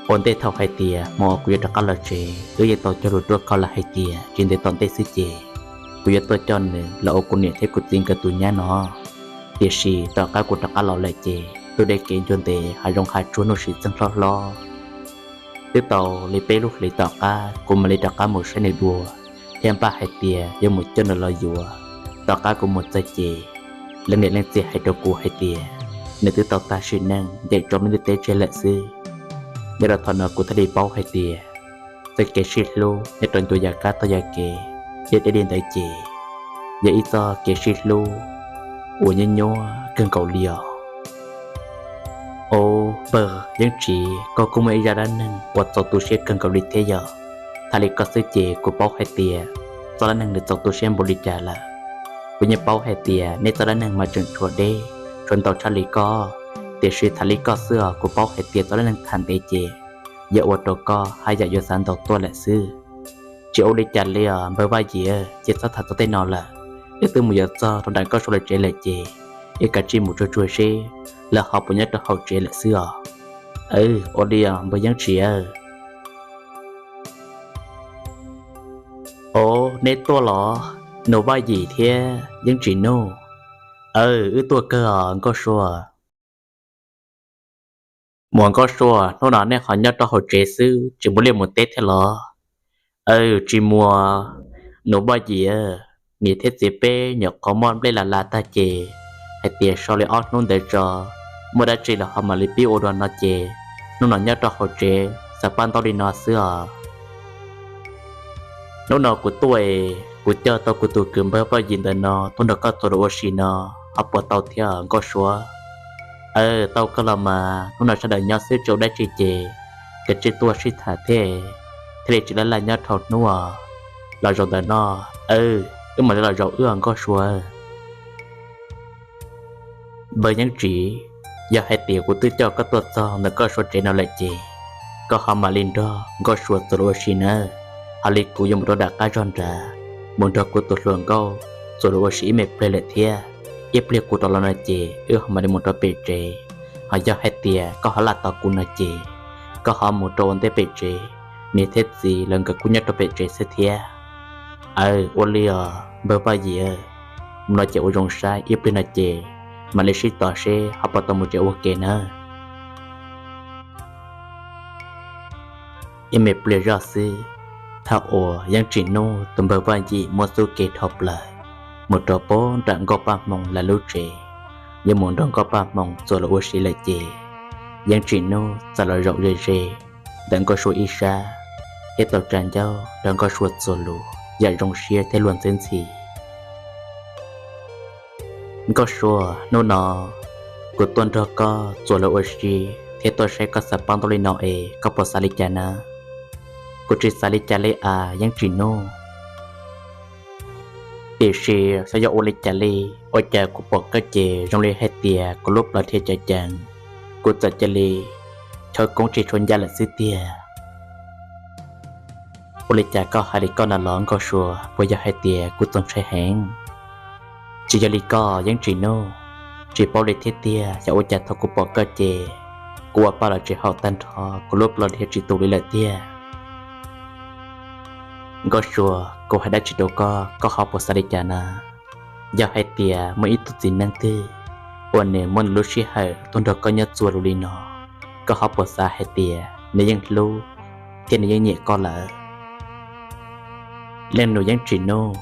Ua ntej thaum hais tias hmo kuv yuav rov qab los tsev, wb yeej tau cog lus ruaj khov lawm hais tias tsis ntev tom ntej xwb ces kuv yuav tuaj coj nws los ua kuv niam thiab kuv txiv nkawd tus nyab no. Tiam sis tom qab kuv rov qab los lawm ces ntuj deb kev ncua ntev, hav zoov hav tsuag nuj sim txeeg hlob hlob. Twb tau li peb lub hlis tom qab kuv mam li rov qab mus saib nws dua, thiab npaj hais tias yuav mus coj nws los yuav. Tom qab kuv mus txog ces leej niam leej txiv hais rau kuv hais tias nws twb tau tag sim neej ncaim tso lub ntiaj teb tseg lawm xwb. Nyob rau thaum no kuv thiaj li paub hais tias txoj kev sib hlub nyob rau ncua yav qab tog yav kev, yog deb li ntawd ces yog ib txoj kev sib hlub uas nyuaj nyuaj kawg nkaus li os. Os, npawg Yeeb Tsim, koj kuj muaj ib zaj dab neeg uas txaus tu siab kawg nkaus li thiab yog. Tham li koj xwb ces kuv paub hais tias txoj dab neeg nws txaus tu siab npaum li cas lawm. Kuv yeej paub hais tias neb txoj dab neeg mas tseem tshuav deb, tshuav ntau tshaj li koj, tiam sis tham li koj xwb os kuv paub hais tias txoj dab neeg tham ntev ces yog ua rau koj haj yam yuav xav ntau tuaj lawm xwb. Tsis ua li cas li os npawg Vaj Yim, ces txhob tham txog tej no lawm. Wb twb mus yuav txog rau nram Nkauj Sua lawv tsev lawm ces wb kav tsij mus tsuag tsuag seb lawv ho puas nyob rau hauv tsev lawm xwb os. Ua li os npawg Yeeb Tsim. Os, neb tuaj los, Nus Vaj Yim thiab Yeeb Tsim Nuj. Aw, wb tuaj kawg os Nkauj Sua. Muam Nkauj Sua, hnub no nej ho nyob rau hauv tsev xwb tsis mus liaj mus teb thiab los? Aw, tsis mus. Nus Vaj Yim, niam thiab txiv peb nyuam qhuav muab nplej las las tag ces hais tias so li ob hnub ntawd tso, muaj dab tsi los ho mam li pib ua dua no ces hnub no nyob rau hauv tsev xav paj ntaub li no xwb os. Hnub no kuv tuaj es kuv coj tau kuv tus kwv npawg Vaj Yim ntawm no tuaj nrog koj txuas lus ua si no, ho puas tau thiab Nkauj Sua? Aw, tau kawg los mas, hnub no sawv daws nyob xwb tsis ua dab tsi ces kav tsij tuaj sib tham thiab, thiaj li tsis laj laj nyob dhau hnub os. Los zaum ntawm no, aw, wb mam li los zaum wb os Nkauj Sua. Npawg Yeeb Tsim, Yog hais tias kuv twb coj koj tuaj txog ntawm Nkauj Sua tsev no lawm ces koj ho mam li nrog Nkauj Sua txuas lus ua si nawb. Ho li kuv yuav mus rau nram qab zog nrad mus nrog kuv tus hluas nkauj txuas lus ua si ib me pliag lawm thiab. Ib pliag kuv rov los no ces wb ho mam li mus rau pem tsev. Ho yog hais tias koj ho laj tos kuv no ces koj ho mus rau ua ntej pem tsev, niam thiab txiv lawv nkawd kuj nyob rau pem tsev xwb thiab. Aw, ua li os npawg Vaj Yim, mus no ces ua zoo saib, ib pliag no ces mam li sib tos seb ho puas tau mus tsev ua ke nawb. Ib me pliag zoj xwb, thaum uas Yeeb Tsim Nuj tus npawg Vaj Yim muab xub ke dhau plaws mus rau pem nram Nkauj Paj Hmoo lawv lub tsev, yuav mus nrog Nkauj Paj Hmoo txuas lus ua si lawm ces Yeeb Tsim Nuj txawm los zaum ze ze ntawm Nkauj Sua ib sab, thiab tau tsa ncauj nrog Nkauj Sua txuas lus yam zoo siab thiab luag ntxhi ntxhi. Nkauj Sua, hnub no kuv tuaj nrog koj txuas lus ua si thiab tuaj saib koj xav paub ntau li no es koj puas xav li cas na? Kuv tsis xav li cas li as Yeeb Tsim Nuj. Tiam sis xyov yog ua li cas li, ua cas kuv pom koj ces zoo li hais tias kuv lub plawv dhia ceev ceev, kuv txawm cia li chawv koob tsis tshua ncaj lawm xwb tiag. Ua li cas koj hais li koj no los Nkauj Sua? Puas yog hais tias kuv txaus ntshai heev? Tsis yog li koj Yeeb Tsim Nuj, tsis paub li thiab tiag, xyov ua cas thaum kuv pom koj ces kuv ua pa los tsis haum tag nrho, kuv lub plawv dhia tsis tus li lawm tiag. Nkauj Sua, kuv hais dab tsi rau koj, koj ho puas xav li cas na? Yog hais tias muaj ib tug txiv neej twg uas nws muab nws lub sij hawm tuaj nrog koj nyob txuas lus li no, koj ho puas xav hais tias nws yeej hlub thiab nws yeej nyiam koj lawm? Leej nus Yeeb Tsim Nuj,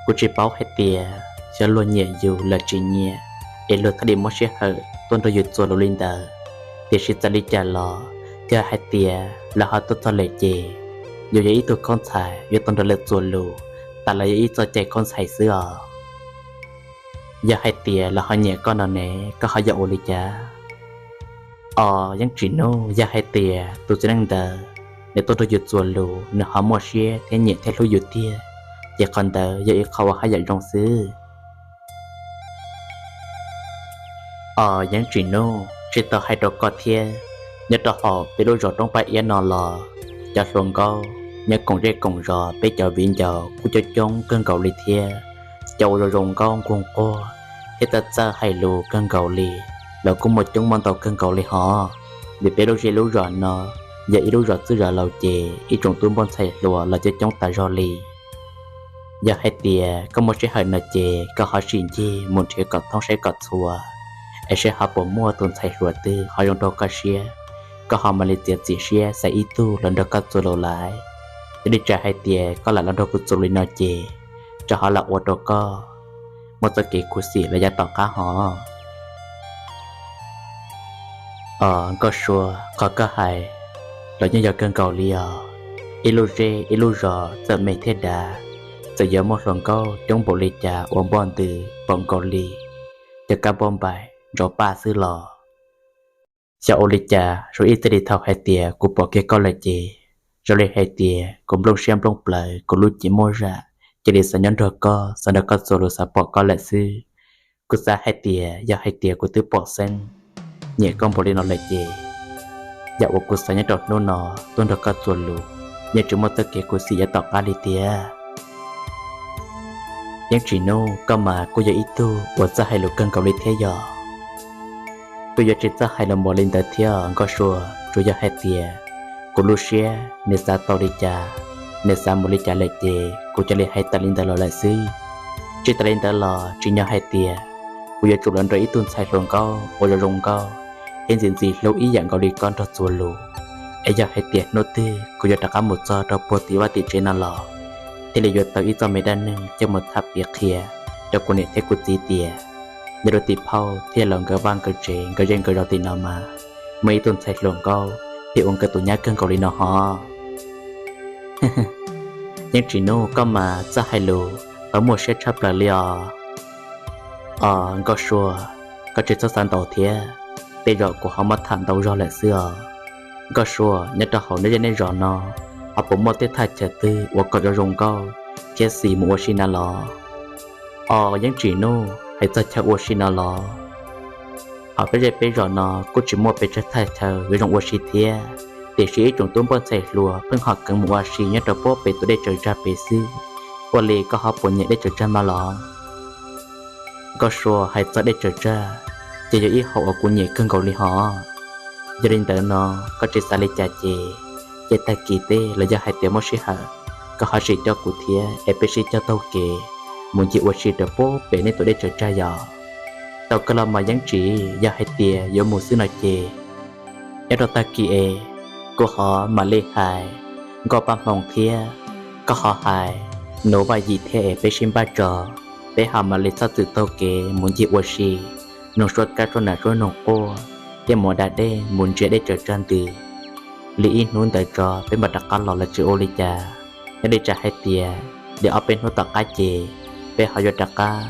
kuv tsis paub hais tias xyov luag nyiam yus los tsis nyiam es luag thiaj li muab sij hawm tuaj nrog yus txuas lus li ntawd. Tiam sis txawm li cas los yog hais tias lawv ho tuaj txog lawm ces yus yog ib tug khaub ntxhais yuav tau nrog lawv txuas lus, tas los yog ib txoj cai khaub ntxhais xwb os. Yog hais tias lawv ho nyiam koj no ne, koj ho yuav ua li cas? Os Yeeb Tsim Nuj, yog hais tias tus txiv neej ntawd nws tuaj nrog yus txuas lus nws ho muaj siab thiab nyiam thiab hlub yus tiag, ces qhov ntawd yog ib qho uas haj yam zoo xwb. Os Yeeb Tsim Nuj, tsis tau hais rau koj thiab, nyob rau hauv peb lub zos Roob Paj Iab no los cov hluas nkauj nyob koom zej koom zos peb cov viv ncaus kuj coob coob kawg nkaus li thiab. Cov uas zoo zoo nkauj nquag nquag thiab txawj txawj hais lus kawg nkaus li los kuj muaj coob muaj ntau kawg nkaus li hos. Vim peb lub zej lub zos no yog ib lub zos txwj zos laus ces ib tsoom tub npauj ntxhais hluas los coob coob tas zog li. Yog hais tias koj muaj sij hawm no ces koj ho sim ncig mus nrhiav kom thoob saib kom txhua, es saib ho puas muaj tus ntxhais hluas twg ho zoo rau koj siab, koj ho mam li txiav txim siab xaiv ib tug los nrog koj txuas lus lawm. Yog li tsam hais tias koj lam los nrog kuv txuas li no ces tsam ho lam ua rau koj muaj txoj kev khuv xim los yav tom qab hos. Os Nkauj Sua, qhov koj hais los yeej yog kawg nkaus li os. Ib lub zej ib lub zos txawm me thiab dav, txawm yuav muaj hluas nkauj coob npaum li cas uas npoj ntws npaum nkaus li cov kab npauj npaim ntsauv paj xwb los, xyov ua li cas zoo ib txij li thaum hais tias kuv pom kiag koj lawm ces zoo li hais tias kuv nplooj siab nplooj plawv kuv lub cev muaj zam, cia li xav nyob nrog koj, xav nrog koj txuas lus, xav pom koj lawm xwb. Kuv xav hais tias yog hais tias kuv twb pom xeeb nyiam koj npaum li no lawm ces yam uas kuv xav nyob rau hnub no tuaj nrog koj txuas lus yeej tsis muaj txoj kev khuv xim yav tom qab li tiag. Yeej Tsim Nuj, koj mas kuj yog ib tug uas txawj hais lus kawg nkaus li thiab yog. Kuv yuav tsis txawj hais lus npaum li ntawd thiab Nkauj Sua, tsuas yog hais tias kuv lub siab nws xav tau li cas, nws xav mus li cas lawm ces kuv cia li hais tas li ntawd los lawm xwb. Tsis tas li ntawd los tsim nyog hais tias kuv yuav tsum los nrog ib tug ntxhais hluas nkauj uas zoo zoo nkauj thiab ntxim ntxim hlub ib yam nkaus li koj nrog txuas lus, es yog hais tias hnub twg kuv yuav rov qab mus txog rau puag tim vaj tim tsev no los thiaj li yuav tau ib txoj me dab neeg coj mus tham piav qhia rau kuv niam thiab kuv txiv tias nyob rau tim phauj thiab los nkawd vaj nkawd tsev nkawd zej nkawd zos tim no mas muaj ib tug ntxhais hluas nkauj thiab ua nkawd tus nyab kawg nkaus li no hos. Yeej Tsim Nuj, koj mas txawj hais lus tau muaj siab tshaj plaws li os. Os Nkauj Sua, koj tsis txhob xav ntau thiab, tej zaum kuv ho muab tham ntau zog lawm xwb os. Nkauj Sua, nyob rau hauv nej zej nej zos no ho puas muaj tej thaj chaw twg uas kom zoo zoo nkauj thiab xis mus ua si na los? Os Yeej Tsim Nuj, hais txog chaw ua si no los Hos peb zej peb zos no kuj tsis muaj pes tsawg thaj chaw yuav zoo ua si thiab, tiam sis ib tsoom tub npoj ntxhais hluas pheej ho kheev mus ua si nyob rau puag pem tus dej tsaws tsag pem xwb. Ua li koj ho puas nyiam dej tsaws tsag mas los? Nkauj Sua, hais txog dej tsaws tsag ces yog ib hom uas kuv nyiam kawg nkaus li hos. Yog li ntawd no koj tsis xav li cas ces, ces tag kis tej los yog hais tias muaj sij hawm, koj ho sim coj kuv thiab es peb sib cog taug kev mus ncig ua si rau puag pem nej tus dej tsaws tsag yom. Tau kawg los mas Yeeb Tsim, yog hais tias yuav mus xwb no ces nyob rau tag kis es kuv ho mam li hais Nkauj Paj Hmoo thiab koj ho hais Nuv Vaj Yim thiab es peb sib npaj tso, peb ho mam li txhob txwm taug kev mus ncig ua si, noog suab kab suab nas suab noog quaj, thiab mus da dej mus ntsia dej tsaws tsag ntws li ib hnub ntawd tso peb mam rov qab los los tsis ua li cas. Nyob li tsam hais tias li ob peb hnub tom qab ces peb ho yuav rov qab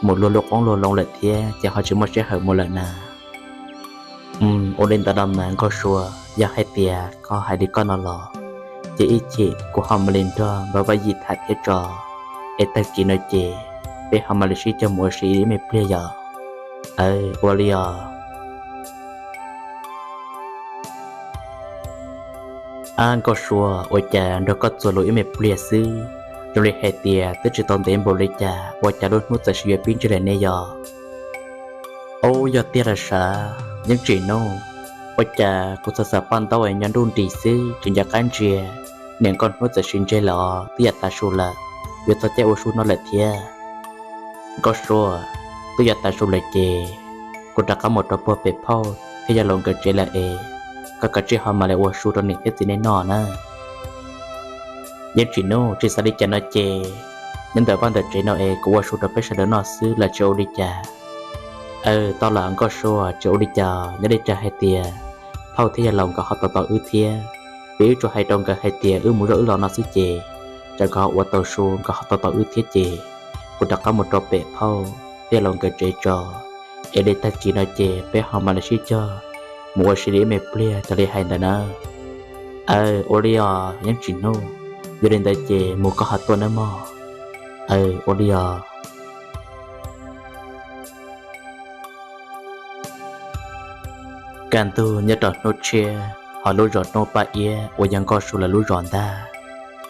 mus luag lub qoob luag loo lawm thiab ces ho tsis muaj sij hawm mus lawm na. Ua li ntawd los mas Nkauj Sua, yog hais tias koj hais li koj no los ces ib chim kuv ho mam li nrog Npawg Vaj Yim tham thiab tso, es tag kis no ces peb ho mam li sib cog mus ua si ib me pliag yom. Aw, ua li os. Ab Nkauj Sua, ua cas nrog koj txuas lus ib me pliag xwb, zoo li hais tias twb tsis tau ntev npaum li cas ua cas lub hnub txawm sis yuav pib ntseg lawm ne yog? Ub, yog tiag los sav Yeeb Tsim Nuj, ua cas kuv txog xav paj ntaub nyob nruj nris xwb tsis nco qab ntsia, niam nkauj hnub txawm sis ntseg lawm os, twb yav tav su lawm, yuav txog caij ua su no lawm thiab. Nkauj Sua, twb yav tav su lawm ces kuv rov qab mus rau puag pem phauj thiab yawg laus nkawd tsev lawm es koj kav tsij ho mam li ua su rau niam thiab txiv nej noj na. Yeej Tsim Nuj, tsis xav li cas no ces nyob ntawm vaj ntawm tsev no es kuv ua su rau peb sawv daws noj xwb los tsis ua li cas. Aw, tau los Nkauj Sua, tsis ua li cas, nyob li tsam hais tias phauj thiab yawg laus nkawd ho tos tos wb thiab, vim wb tsuas hais rau nkawd hais tias wb mus zoj wb los no xwb ces tsam nkawd ho ua tau su nkawd ho tos tos wb thiab ces kuv rov qab mus rau pem phauj thiab yawg laus nkawd tsev tso, es li tag kis no ces peb ho mam li sib cog mus ua si li ib me pliag raws li hais ntawd na. Aw, ua li os Yeej Tsim Nuj, yog li ntawd ces mus koj ho tuaj nawb mog. Aw, ua li os. Kaj ntug nyob rau hnub tshiab, hos lub zos Roob Paj Iab uas yog Nkauj Sua lawv lub zos ntag,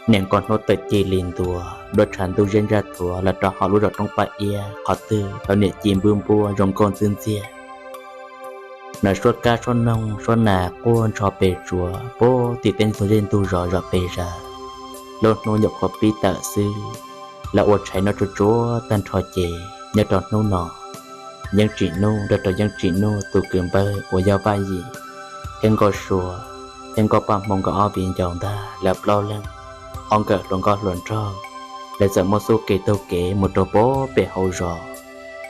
niam nkauj hnub tawm ci li ntua, duab tshav ntuj zeb ntsaj thuav los rau hauv lub zos Roob Paj Iab qhov twg los niam ci npwb npuab zoo nkauj ntxwb ntxiag. Nas suab kab suab noog suab nas quaj ntsho pes tsuas puag tim tej ntug zej ntug zos zom pes zaws. Lub hnub nyuam qhuav pib tawm xwb, lawv ua tshais noj tsuag tsuag tag nrho ces nyob rau hnub no, Yeej Tsim Nuj nrog rau Yeej Tsim Nuj tus kwv npawg uas yog Vaj Yim thiab Nkauj Sua thiab Nkauj Paj Hmoo nkawd ob viv ncaus ntag lawv plaub leeg, ob nkawm hluas nkauj hluas nraug, lawv txawm muaj xub kev taug kev mus rau puag pem hauv zos.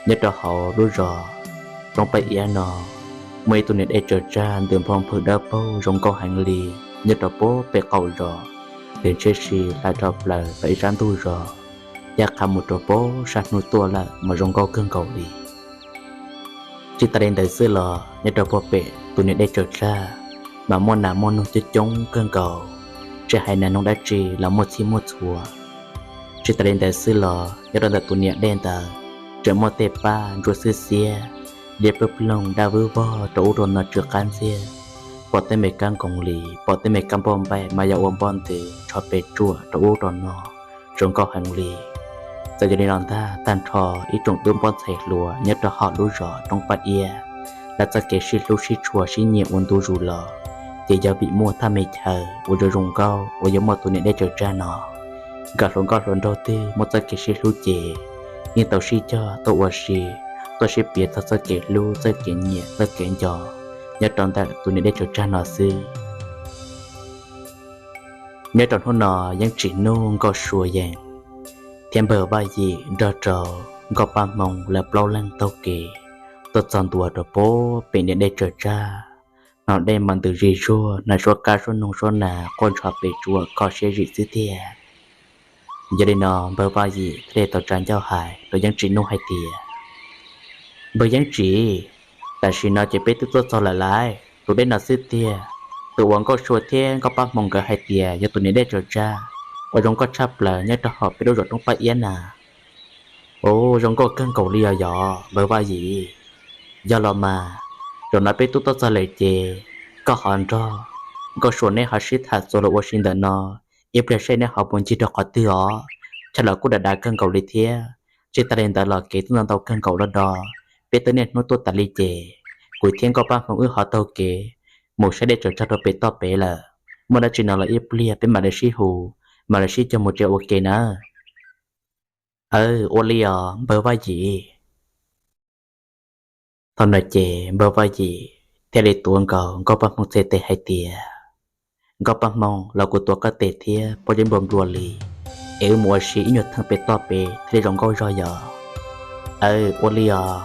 Nyob rau hauv lub zos Roob Paj Iab no muaj ib tug niam dej tsaws tsag ntws nphau nphwv dawb paug zoo nkauj heev li. Nyob rau puag pem qaum zos, nws ntshiab si hlais dhau plaws rau ib sab ntug zos, ncaj qha mus rau puag sab hnub tuaj lawm mas zoo nkauj kawg nkaus li. Tsis tas li ntawd xwb los nyob rau puag pem tus niam dej tsaws tsag mas muaj nas muaj noog coob coob kawg nkaus, tsis hais nas noog dab tsi los muaj txhij muaj txhua. Tsis tas li ntawd xwb los nyob rau ntawm tus niam dej ntawd tseem muaj tej pab ntsuab xwb xiab, liab ploog ploog daj vwb vog rau ub rau no tsw qab ntxiag, pom tej me kab nkoos li, pom tej me kab npauj npaim mas yog ua npoj ntws tsho pes tsuam rau ub rau no, zoo nkauj heev li. Txawm yog li no ntag tag nrho ib tsoom tub npoj ntxhais hluas nyob rau hauv lub zos Roob Paj Iab, lawv txoj kev sib hlub sib tshua sib nyiam ua ntu zus los ces yog vim muaj thaj me chaw uas zoo zoo nkauj uas yog muaj tus niam dej tsaws tsag no. Nkawd hluas nkauj hluas nraug twg muaj txoj kev sib hlub ces yeej tau sib cog tuaj ua si, tuaj sib piav txog txoj kev hlub txoj kev nyiam txoj kev nco nyob rau ntawm tus niam dej tsaws tsag no xwb. Nyob rau hnub no Yeeb Tsim Nuj, Nkauj Sua Yees thiab npawg Vaj Yim nrog rau Nkauj Paj Hmoo lawv plaub leeg taug kev tuaj txog ntua rau puag pem niam dej tsaws tsag. Hnov dej mas ntws zig zuag, nas suab kab suab noog suab nas quaj ntsho pes tsuam kho siab zim xwb tiag. Yog li no npawg Vaj Yim thiaj li tau tsa ncauj hais rau Yeeb Tsim Nuj hais tias, Npawg Yeeb Tsim, tam sim no ces peb twb tuaj txog lawm lauj. Tus dej no xwb tiag, tus uas Nkauj Sua thiab Nkauj Paj Hmoo nkawd hais tias yog tus niam dej tsaws tsag uas zoo nkauj tshaj plaws nyob rau hauv peb lub zos Roob Paj Iab na. Ua zoo nkauj kawg nkaus li os yog npawg Vaj Yim. Yog los mas, Zaum no peb tub tuaj txog lawm ces koj ho nrog Nkauj Sua neb ho sib tham txuas lus ua si ntawm no, ib pliag seb neb ho mus ncig rau qhov twg os. Tshaj los kuj dav dav kawg nkaus li thiab. Tsis tas li ntawd los kev twb ntau ntau kawg nkaus los do peb twb niaj hnub tuaj tas li ces kuv thiab Nkauj Paj Hmoo wb ho taug kev mus saib dej tsaws tsag rau pem toj pem lawm. Muaj dab tsi no los ib pliag peb mam li sib hu, mam li sib cog mus tsev ua ke nawb. Aw, ua li os npawg Vaj Yim. Thaum no ces npawg Vaj Yim thiaj li tuav nkaus Nkauj Paj Hmoo txhais tes hais tias, Nkauj Paj Hmoo, los kuv tuav koj tes thiab pob zeb nplua nplua li, es wb mus ua si ib nyuag theem pem toj pem thiaj li zoo nkauj zog yog. Aw, ua li os.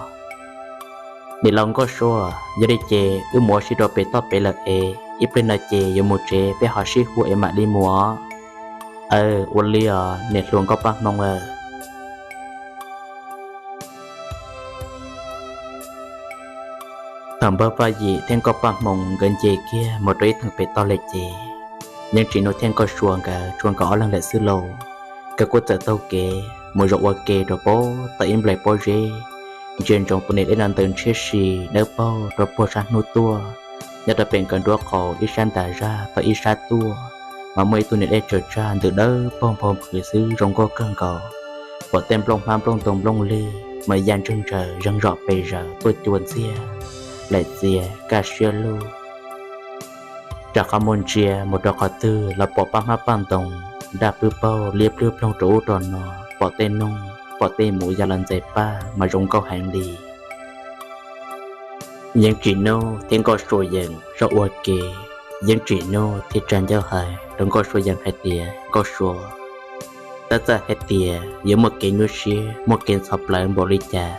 Niam laus Nkauj Sua, yog li ces wb mus ua si rau pem toj pem lawm es ib pliag no ces yuav mus tsev peb ho sib hu es mam li mus os. Aw, ua li os niam hluas Nkauj Paj Hmoo aw. Thaum npawg Vaj Yim thiab Nkauj Paj Hmoo nkawd nce kiag mus rau ib theem pem toj lawm ces Yeeb Tsim Nuj thiab Nkauj Sua nkawd tsuas nkawd ob leeg lawm xwb lauj. Nkawd kuj txawm taug kev mus zaum ua ke rau pem toj ib nplaim pob zeb, ntsia ntsoov tus niam dej no ntws ntshiab si dawb paug rau puag sab hnub tuaj. Nyob rau pem nkawd nruab qaum ib sab ntas zaj tau ib sab tuaj, mas muaj ib tug niam dej tsaws tsag ntws dawb paug npau nphwv xwb zoo nkauj kawg nkaus. Pom tej nplooj hmab nplooj ntoo nplooj lig mas ya ntswg ntsawg zeeg zom pes zaws tuaj cua ntxiag laim txias kaj siab lug. Rau qhov mus ntsia mus rau qhov twg los pom paj hmab paj ntoo daj pwb paug liab plwb ploog rau ub rau no, pom tej noog pom tej mus ya los ntxais paj mas zoo nkauj heev li. Yeeb Tsim Nuj thiab Nkauj Sua yeej zov ua ke, Yeeb Tsim Nuj thiaj tsa ncauj hais rau Nkauj Sua yeej hais tias, Nkauj Sua, tab txawm hais tias yuav muaj kev nyuaj siab muaj kev ntxhov plawv npaum li cas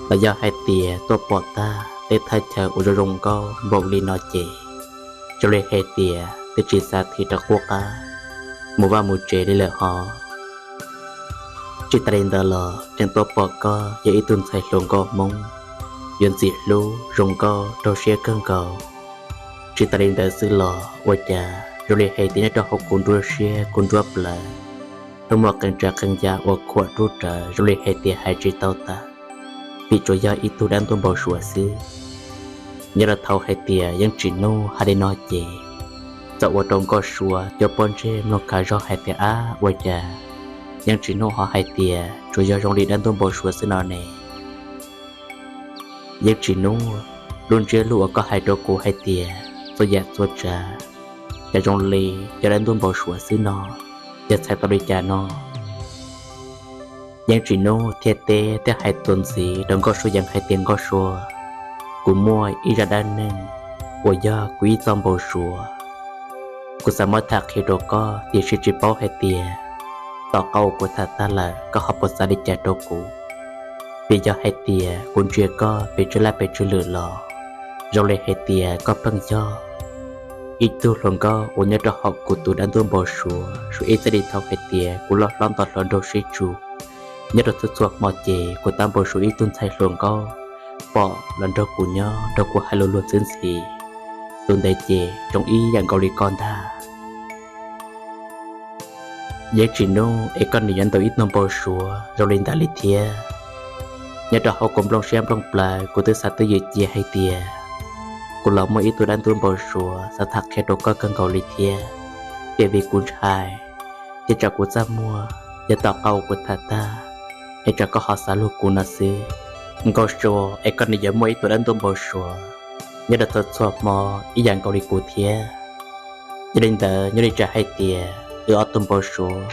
los yog hais tias tuaj pom tag tej thaj chaw uas zoo zoo nkauj npaum li no ces zoo li hais tias twb tsis xav thim rov qub qab mus vaj mus tsev li lawm hos. Tsis tas li ntawd los tseem tuaj pom koj yog ib tug ntxhais hluas nkauj Hmoob, yuav ntxim hlub zoo nkauj raug siab kawg nkaus. Tsis tas li ntawd xwb los ua cas zoo li hais tias nyob rau hauv kuv nruab siab kuv nruab plawv, pheej muaj qee tsav qee yam uas khuam rub rawv zoo li hais tias hais tsis tau tas, vim tsuas yog ib tug dab ntuj npau suav xwb. Nyob rau thaum hais tias Yeeb Tsim Nuj hais li no ces txawm ua rau Nkauj Sua cuab pob ntseg mloog khav zog hais tias, ab, ua cas Yeeb Tsim Nuj ho hais tias tsuas yog zoo li dab ntuj npau suav xwb no ne? Yeeb Tsim Nuj, lub ntsiab lus uas koj hais rau kuv hais tias txhua yam txhua tsav cas zoo li yog dab ntuj npau suav xwb no, yog txhais tau li cas no? Yeeb Tsim Nuj thiaj teb thiab hais tuaj ntxiv rau Nkauj Sua yeej hais tias, Nkauj Sua, kuv muaj ib zaj dab neeg uas yog kuv ib txoj npau suav. Kuv xav muab tham qhia rau koj tiam sis tsis paub hais tias tom qab uas kuv tham tag lawm koj ho puas xav li cas rau kuv. Vim yog hais tias kuv ntsia koj pes tsawg laj pes tsawg lwm los zoo li hais tias koj pheej yog ib tug hluas nkauj uas nyob rau hauv kuv tus dab ntuj npau suav, suav ib txij li thaum hais tias kuv loj hlob nto hluas nraug sib tsug. Nyob rau txhua txhua hmo ces kuv tab npau suav ib tug ntxhais hluas nkauj pom los nrog kuv nyob nrog kuv hais lus luag txwv ntxhi. Tus ntawd ces zoo ib yam nkaus li koj ntag. Yeej tsis nug es koj nws yuav ntaus ib tug npau suav zoo li ntawd li thiab. Nyob rau hauv kuv nplooj siab nplooj plawv kuv twb xav twj ywm cia hais tias kuv los muaj ib tug dab ntub npau suav xav tham qhia rau koj kawg nkaus li thiab. Tiam vim kuv ntshai thiab tsam kuv txaj muag, yog tom qab uas kuv tham tag es tsam koj ho xav luag kuv no xwb. Nkauj Sua, es koj nws yuav muaj ib tug dab ntub npau suav nyob rau txhua txhua hmo ib yam nkaus li kuv thiab. Yog li ntawd nyob li tsam hais tias wb ob tug npau suav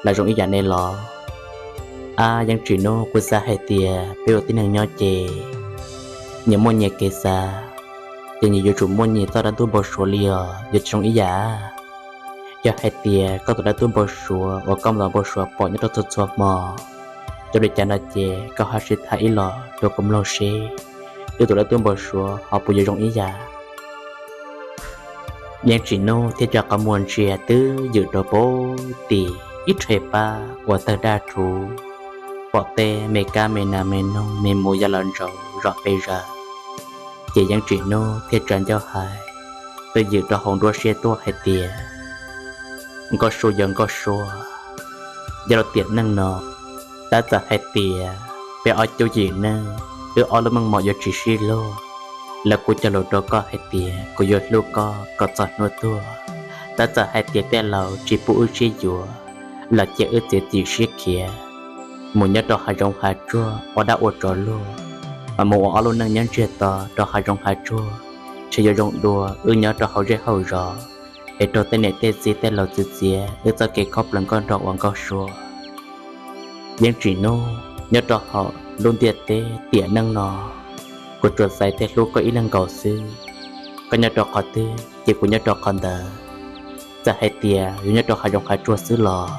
los zoo ib yam ne los? Ab, yeej tsis nug, kuv xav hais tias peb ua tib neeg nyob ces nyias muaj nyias kev xav, ces nyias yuav tsum muaj nyias txoj dab ntub npau suav li os, yuav tsis zoo ib yam. Yog hais tias koj tus dab ntub npau suav uas koj ntaus npau suav pom nyob rau txhua txhua hmo zoo li cas no ces koj ho sim tham ib los rau kuv mloog seb wb tus dab ntub npau suav ho puas yuav zoo ib yam. Yeej tsis nug thiab rov qab muab ntsia twb ywm rau pem tim ib rhe pab uas tawg daj rhuv, pom tej me kab me nas me noog me mus ya los ntsaum zom pes zaws. Ces yeej tsis nug thiab tsa ncauj hais, twb ywm rau hauv nruab siab tuaj hais tias, Nkauj Sua, yog Nkauj Sua, nyob rau tiam neej no, tab txawm hais tias peb ob cuab yim neej, wb ob lub meej mom yuav tsis sib luag, Lawv kuj cog lus rau koj hais tias kuv yuav hlub koj kom txog hnub tuag. Tab txawm hais tias tej laus tsis pub wb sib yuav los cia wb txiav txim siab khiav mus nyob rau hav zoov hav tsuag ua dab ua tsov luag, mas mus ua ob lub neej nyob ntsiag to rau hav zoov hav tsuag, ntshe yuav zoo dua wb nyob rau hauv zej hauv zos es raug tej niam tej txiv tej laus txwv txiav wb txoj kev khaub plaws nkauj nraug uas Nkauj Sua. Yeej Tsim Nuj, nyob rau hauv lub ntiaj teb tiam neej no, kuv tsuas xaiv thiab hlub koj ib leeg nkaus xwb. Koj nyob rau qhov twg ces kuv nyob rau qhov ntawd. Txawm hais tias yuav nyob rau hav zoov hav tsuag xwb los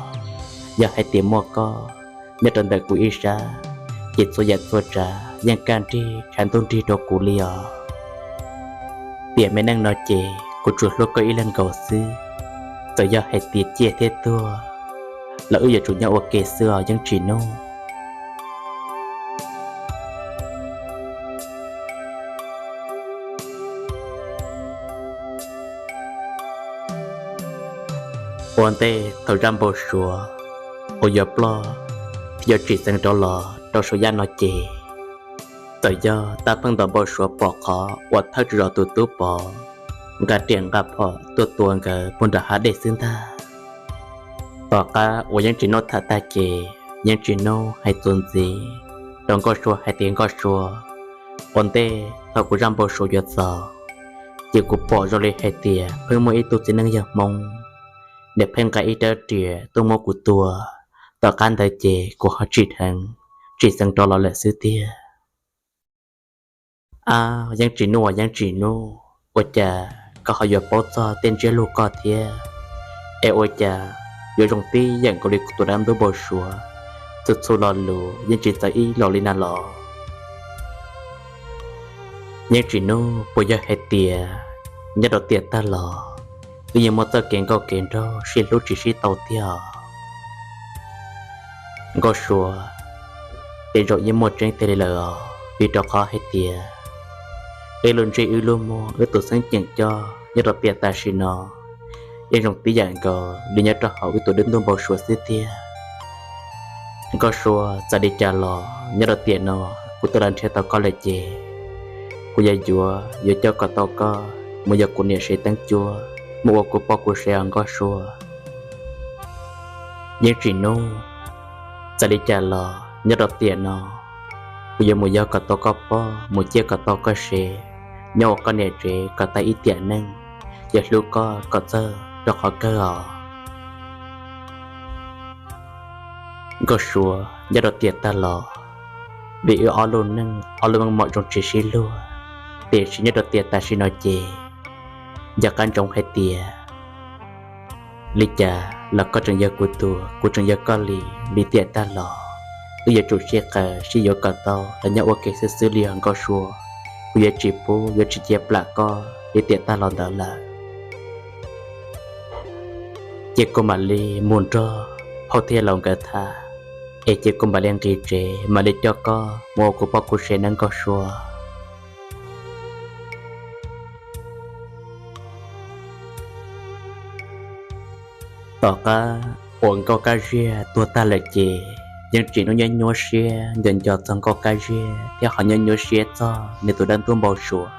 yog hais tias muaj koj nyob rau ntawm kuv ib sab, ces txhua yam txhua tsav yeej kaj nrig tshav ntuj nrig rau kuv li os. Tiam me neej no ces kuv tsuas hlub koj ib leeg nkaus xwb. Txawm yog hais tias ciaj thiab tuag los wb yuav tsum nyob ua ke xwb os Yeej Tsim Nuj. Ua ntej thaum zaj npau suav uas yuav ploj thiab yuav tsim txeev rov los rau saum yaj no ces, txawm yog tab pheej ntaus npau suav pom qhov uas thawj tswv zos tus tub Pov nqa riam nqa phom tuaj tua nkawd puag nram hav dej xwb ntag. Tom qab uas Yeej Tsim Nuj tham tag ces, Yeej Tsim Nuj hais txuas ntxiv rau Nkauj Sua hais tias, Nkauj Sua, ua ntej thaum kuv zaj npau suav yuav txaus, ces kuv pom zoo li hais tias pheej muaj ib tug txiv neej yawg Hmoob, nws pheej nqa ib rab riam tuaj muab kuv tua. Tom qab ntawd ces kuv ho tsim dheev tsim txeev rov los lawm xwb tiag. Ab, Yeej Tsim Nuj, Yeej Tsim Nuj, ua cas koj ho yuav paub txog tej ntsiab lus koj thiab? Es ua cas yuav zoo tib yam nkaus li kuv tus dab ntub npau suav, txhua txhua lo lus yeej tsis txawv ib los li na los? Yeej Tsim Nuj, puas yog hais tias nyob rau tiam tag los wb yeej muaj txoj kev nkauj kev nraug sib hlub tsis sib tau tiag os? Nkauj Sua, tej zaum yeej muaj tseeb tiag li lawm os, vim rau qhov hais tias wb lub ntsej wb lub muag wb tus xeeb ceem coj nyob rau tiam tam sim no yeej zoo tib yam nkaus li nyob rau hauv wb tus dab ntub npau suav xwb tiag. Nkauj Sua, txawm li cas los nyob rau tiam no kuv twb los nrhiav tau koj lawm ces kuv yuav yuav yuav coj kom tau koj mus yog kuv niam sev teeb cuab, mus ua kuv poj kuv sev os Nkauj Sua. Yeej Tsim Nuj, txawm li cas los nyob rau tiam no kuv yuav mus yog kom tau koj poj, mus ciaj kom tau koj sev, nyob ua koj niam tsev kom tag ib tiam neej, yuav hlub koj kom txog rau qhov kawg os. Nkauj Sua, nyob rau tiam tag los vim wb ob lub neej ob lub meej mom zoo tsis sib luag, tiam sis nyob rau tiam tam sim no ces nco qab ntsoov hais tias li cas los koj tseem yog kuv tus, kuv tseem yog koj li. Vim tiam tag los wb yuav tsum sib qawm sib yuav kom tau los nyob ua ke xwb xwb li os Nkauj Sua. Kuv yuav tsis pub yuav tsis cia plam koj li tiam tag los ntawd lawm. Ces kuv mam li mus nrog phauj thiab laus nkawd tham, es ces kuv mam li nqis tsev mam li coj koj mus ua kuv poj kuv sev nawb Nkauj Sua. Tom qab uas Nkauj Kab Ziag tuag tag lawm ces Yeej Tsim Nuj nyob nyuaj siab nco nco txog Nkauj Kab Ziag thiab ho nyob nyuaj siab txog nws tus dab ntub npau suav.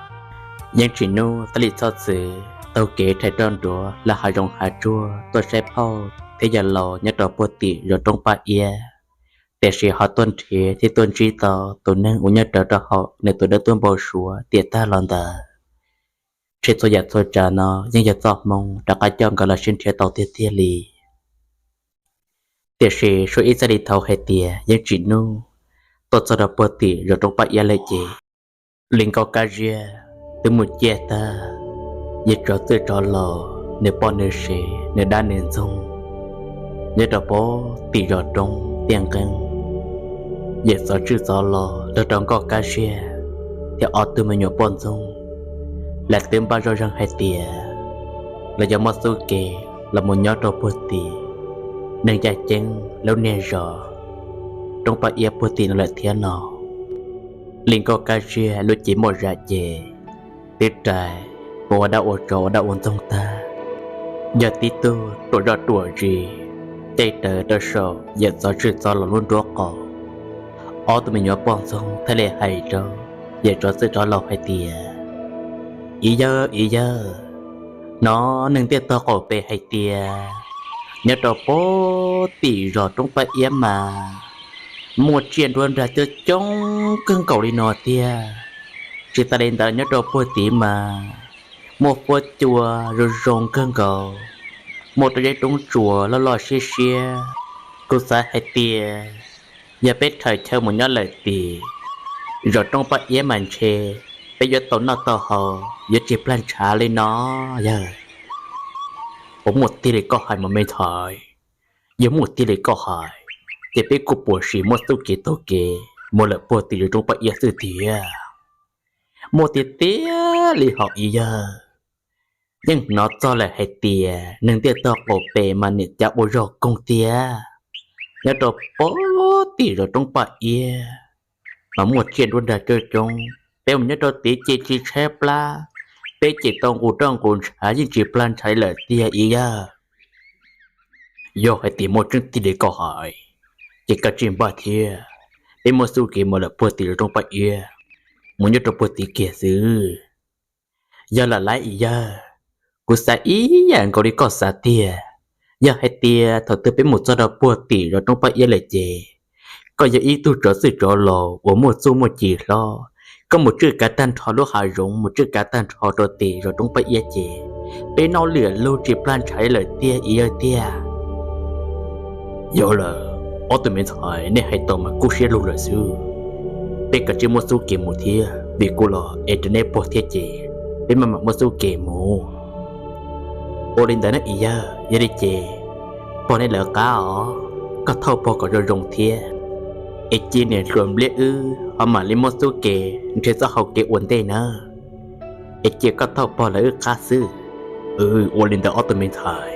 Yeej Tsim Nuj thiaj li txhob txwm taug kev rhais roj nruab lawv hav zoov hav tsuag tuaj saib phauj thiab yawg laus nyob rau puag tim zos Roob Paj Iab, tiam sis ho tuaj nrhiav thiab tuaj ntsib tau tus neeg uas nyob rawv rau hauv nws tus dab ntub npau suav tiam tag los ntawd. Ntshe txhua yam txhua tsav no yeej yog txoj hmoo rov qab coj nkawd los sib nrhiav tau tiag tiag li. Tiam sis suav ib txhij li thaum hais tias Yeej Tsim Nuj tuaj txog rau puag tim zos Roob Paj Iab lawm ces, li Nkauj Kab Ziag twb mus ciaj tag yawg tsov txwj tsov laus, nws poj nws sev, nws dab nws ntxoog nyob rau puag tim zos Roob Tiaj Nqeeb. Yawm txov txwj txov laus nrog rau Nkauj Kab Ziag thiab ob tug me nyuam poj ntxoog, lawv twb npaj zoj zeeg hais tias lawv yuav muab xub ke los mus nyob rau puag tim neeg ncaj ceeb lub niag zos Roob Paj Iab puag tim no lawm thiab no. Li Nkauj Kab Ziag lub cev muaj zam ces twb rais mus ua dab ua tsov ua dab ua ntxoog tag, yog tib tug ruam zoj ruam zis caij rawv rau saum yawm txov txwj txov laus lub nruab qaum. Ob tug me nyuam poj ntxoog thiaj li hais rau yawm tsov txwj tsov laus hais tias, Ib yawg, ib yawg, hnov neeg ntiaj tog qaum pem hais tias nyob rau puag tim zos Roob Paj Iab mas muaj tsiaj nruab nrag coob coob kawg nkaus li no tiag. Tsis tas li ntawd nyob rau puag tid mas muaj huab cua zoo zoo kawg nkaus, muaj roob zeb roob tsuas loj loj siab siab. Kuv xav hais tias yog peb rhais chaw mus nyob lawm tim zos Roob Paj Iab mas ntshe peb yuav tau noj tau haus, yuav tsis plag ntshav li no. Yog puas muaj tiag li koj hais mas me ntxhais? Yog muaj tiag li koj hais, ces peb kuj puas sim muab xub kev taug kev mus lawm puag tim zos Roob Paj Iab xwb tiag. Muaj tiag tiag li hos ib yawg. Yeej hnov txog lawm hais tias neeg ntiaj tog qaum pem mas niam cav ua zog koog tiag. Nyob rau puag tim zos Roob Paj Iab mas muaj tsiaj nruab nrag coob coob, peb mus nyob rau tid ces tsis tshaib plab, peb ces tau nqus roj nqus ntshav yeej tsis plag ntshav li lawm tiag ib yawg. Yog hais tias muaj tseeb tiag li koj hais, ces koj tsis npaj thiab, peb muab xub kev mus lawm puag tim zos Roob Paj Iab, mus nyob rau puag tid kiag xwb. Yog lam laiv ib yawg, kuv xav ib yam nkaus li koj xav tiag. Yog hais tias thaum twg peb mus txog rau puag tim zos Roob Paj Iab lawm ces koj yog ib tug tsov txwj tsov laus uas muaj txuj muaj ci hlob, koj mus tswj kav tag nrho lub hav zoov, mus tswj kav tag nrho rau tim zos Roob Paj Iab ces peb noj lwm lug tsis plag ntshav li lawm tiag ib yawg tiag. Yog lawm, ob tug me ntxhais nej hais tau mas kub siab lug lawm xwb. Peb kav tsij muab xub kev mus thiab, vim kuv los es rau neb puag thiab ces peb maj mam muab xub kev mus. Ua li ntawd na ib yawg, yog li ces pog neb lawv qab os, koj thauj pog kom zoo zoo thiab, es cia niam hluas npliab wb ho mam li muab xub kev nrhiav txoj hau kev ua ntej nawb. Es cia koj thauj pog lawv wb qab xwb. Ua li ntawd ob tug me ntxhais,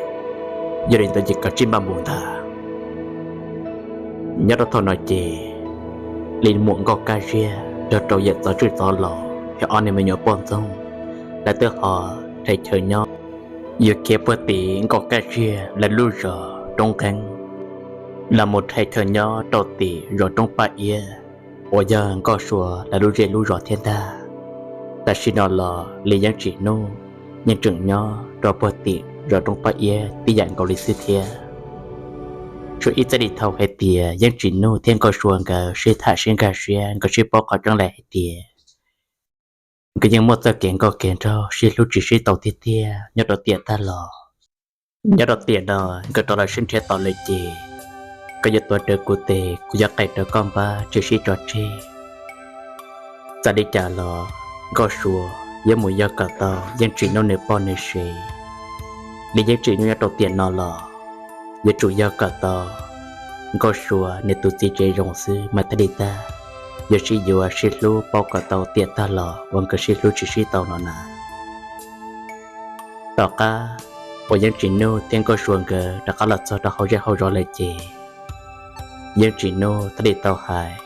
yog li ntawd ces kav tsij npaj mus ntag. Nyob rau thaum no ces Li Muam Nkauj Kab Ziag nrog rau yawm Txov Tswj Txov Laus thiab ob niag me nyuam poj ntxoog, lawv twb ho rhais chaw nyob yuav khiav puag tim Nkauj Kab Ziag lawv lub zos Roob Nqeeb, los mus rhais chaw nyob rau tim zos Roob Paj Iab uas yog Nkauj Sua lawv lub zej lub zos thiab ntag. Tam sim no los Li Yeeb Tsim Nuj yeej tseem nyob rau puag tim zos Roob Paj Iab tib yam nkaus li xwb thiab. Tsuas ib txij li thaum hais tias Yeeb Tsim Nuj thiab Nkauj Sua nkawd sib tham sib nkag siab, nkawd sib paub qhov tseeb lawm hais tias nkawd yeej muaj txoj kev nkauj kev nraug sib hlub tsis sib tau tiag tiag nyob rau tiam tag los. Nyob rau tiam no nkawd rov los sib nrhiav tau lawm ces koj yuav tuav rawv kuv tes, kuv yuav qees rawv koj npab, tsis sib tso tseg. Txawm li cas los Nkauj Sua yuav mus yog kom tau Yeeb Tsim Nuj nws poj nws sev. Li Yeeb Tsim Nuj nyob rau tiam no los yuav tsum yog kom tau Nkauj Sua nws tus txiv tsev zoo xwb mas thiaj li tag, yuav sib yuav sib hlub paub kom tau tiam tag los uas nkawd sib hlub tsis sib tau no na. Tom qab uas Yeeb Tsim Nuj thiab Nkauj Sua nkawd rov qab los txog rau hauv zej hauv zos lawm ces Yeeb Tsim Nuj thiaj li tau hais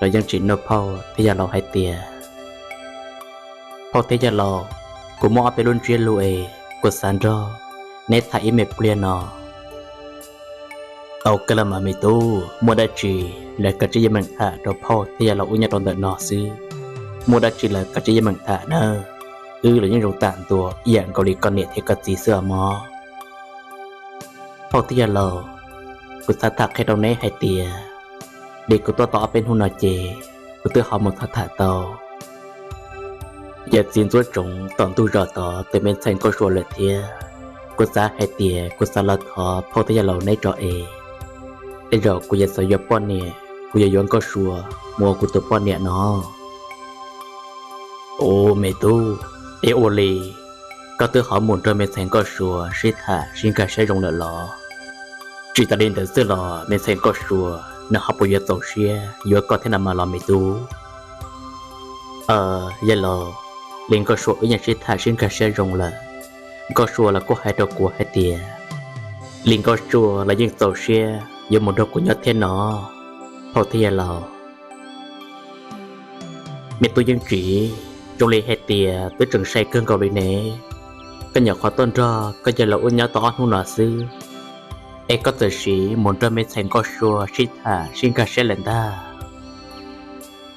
rau Yeeb Tsim Nuj phauj thiab yawg laus hais tias, phauj thiab yawg laus, kuv muaj ob peb lub ntsiab lus es kuv xav nrog neb tham ib me pliag no. Tau kawg los mas me tub, muaj dab tsi los kav tsij yeej meem tham rau phauj thiab yawg laus wb nyob rau ntawm no xwb. Muaj dab tsi los kav tsij yeej meem tham nawb. Wb los yeej zoo tam ntua ib yam nkaus li koj niam thiab koj txiv xwb os mog. Phauj thiab yawg laus, kuv xav tham qhia rau neb hais tias, li kuv tuaj tau ob peb hnub no ces kuv twb ho mus tham tham tau yawm txiv Ntxuab Tsoov tom ntug zos tod tus me ntxhais Nkauj Sua lawm thiab. Kuv xav hais tias kuv xav los thov phauj thiab yawg laus neb tso es, tej zaum kuv yuav xav yuav poj niam, kuv yuav yuav Nkauj Sua mus ua kuv tus poj niam no. Ua me tub, es ua li koj twb ho mus nrog me ntxhais Nkauj Sua sib tham sib nkag siab zoo lawm los? Tsis tas li ntawd xwb los me ntxhais Nkauj Sua nws ho puas yuav txaus siab yuav koj thiab no mas los me tub? Yawg laus, li Nkauj Sua wb yeej sib tham sib nkag siab zoo lawm. Nkauj Sua los kuj hais rau kuv hais tias li Nkauj Sua los yeej txaus siab yuav mus nrog kuv nyob thiab no, phauj thiab yawg laus. Me tub Yeej Tsim, zoo li hais tias twb tseem sai kawg nkaus li ne. Koj nyuam qhuav tuaj nrog koj yawg laus wb nyob tau ob hnub no xwb, es koj txawm sim mus nrog me ntxhais Nkauj Sua sib tham sib nkag siab lawm ntag.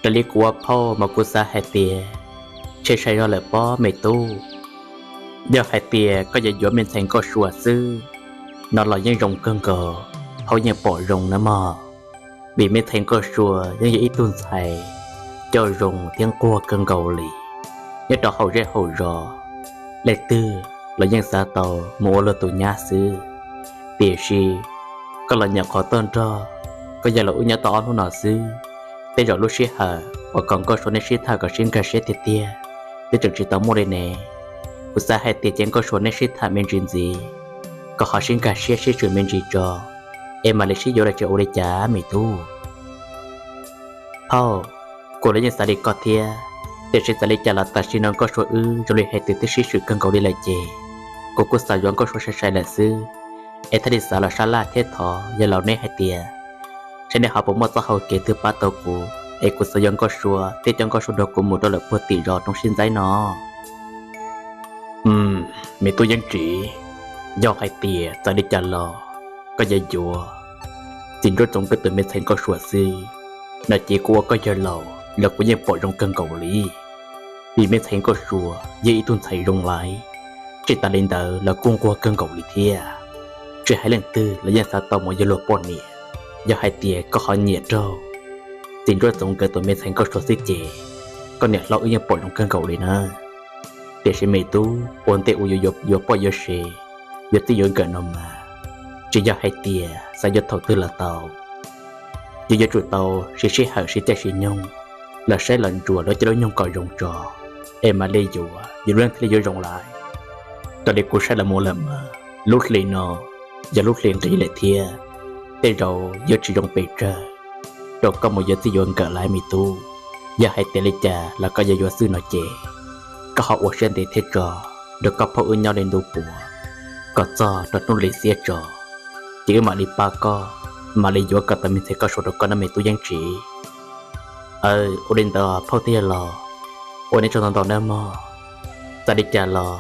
Raws li kuv ua phauj mas kuv xav hais tias Tsheb sai zog lawm pob me tub. Yog hais tias koj yuav yuav me ntxhais Nkauj Sua xwb no los yeej zoo kawg nkaus, phauj yeej pom zoo nawb mog. Vim me ntxhais Nkauj Sua yeej yog ib tug ntxhais coj zoo thiab nquag kawg nkaus li. Nyob rau hauv zej hauv zos, leej twg los yeej xav tau mus ua luag tus nyab xwb. Tiam sis koj los nyuam qhuav tuaj nrog koj yawg laus wb nyob tau ob hnub no xwb, tej zaum lub sij hawm uas kom Nkauj Sua neb sib tham kom sib nkag siab tiag tiag twb tseem tsis tau muaj li ne. Kuv xav hais tias cia Nkauj Sua neb sib tham me ntsis ntxiv, kom ho sib nkag siab sib swm me ntsis tso, es mam li sib yuav los tsis ua li cas me tub. Phauj, kuv los yeej xav li koj thiab, tiam sis txawm li cas los tam sim no Nkauj Sua wb zoo li hais tias twb sib swm kawg nkaus li lawm ces kuv kuj xav yuav Nkauj Sua sai sai lawm xwb. Es thiaj li xav los sab laj thiab thov yawg laus neb hais tias, saib neb ho puas muaj txoj hau kev twg pab tau kuv, es kuv xav yuav Nkauj Sua thiab coj Nkauj Sua nrog kuv mus rau lawm puag tim zos roob sib ntxaib no. Me tub Yeeb Tsim, yog hais tias txawm li cas los koj yuav yuav txiv Ntsuab Txoov Nkawd tus me ntxhais Nkauj Sua xwb no ces kuv ua koj yawg laus los kuv yeej pom zoo kawg nkaus li. Vim me ntxhais Nkauj Sua yog ib tug ntxhais zoo laiv, tsis tas li ntawd los kuj nquag kawg nkaus li thiab. Tsis hais leej twg los yeej xav tau mus yog luag poj niam. Yog hais tias koj ho nyiam raug txiv Ntsuab Txoov Nkawd tus me ntxhais Nkauj Sua xwb ces koj niam hlob wb yeej pom zoo kawg nkaus li na. Tiam sis me tub, ua ntej uas yuav yuav poj yuav sev, yuav txij yuav nkawm no mas, tsis yog hais tias xav yuav thaum twg los tau. Yuav yuav tsum tau siv sij hawm siv caij siv nyoog los saib los ntsuas lub caij lub nyoog kom zoo tso, es mam li yuav, yus lub neej thiaj li yuav zoo lawm. Raws li kuv saib los mus lawm mas lub hli no yog lub hli nqis lawm thiab, tej zaum yuav tsis zoo pes tsawg rau koj mus yuav txij yuav nkawm lawm me tub. Yog hais tias li cas los koj yuav yuav xwb no ces koj ho ua siab ntev thiab tso, nrog koj phauj wb nyob li ntu puav kom txog rau hnub li xiab tso, ces wb mam li pab koj, mam li yuav kom tau me ntxhais Nkauj Sua rau koj nawb me tub Yeeb Tsim. Aw, ua li ntawd phauj thiaj los, ua neb tsaug ntau ntau nawb mog. Txawm li cas los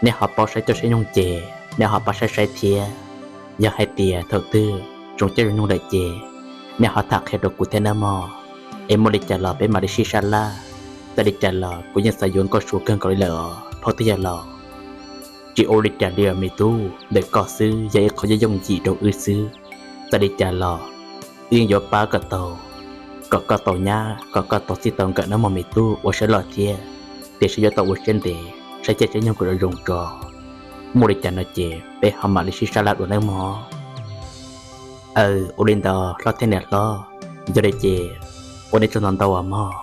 neb ho paub saib coj saib nyoog ces neb ho pab saib saib thiab. Yog hais tias thaum twg zoo caij zoo nyoog lawm ces neb ho tham qhia rau kuv thiab nawb mog. Es muaj li cas los peb mam li sib sab laj. Txawm li cas los kuv yeej xav yuav Nkauj Sua kawg nkaus li lawm os phauj thiaj los. Tsis ua li cas li os me tub, ntawm koj xwb yog ib qho yooj yooj yim rau wb xwb. Txawm li cas los wb yeej yuav pab kom tau, kom koj tau nyab, kom koj tau txij tau nkawm nawb mog me tub, ua siab loj thiab. Tiam sis yuav tau ua siab ntev, saib caij saib nyoog kom zoo zoo tso. Muaj li cas no ces peb ho mam li sib sab laj dua nawb mog. Aw, ua li ntawd hlob thiab niam hlob, yog li ces ua neb tsaug ntau ntau os mog.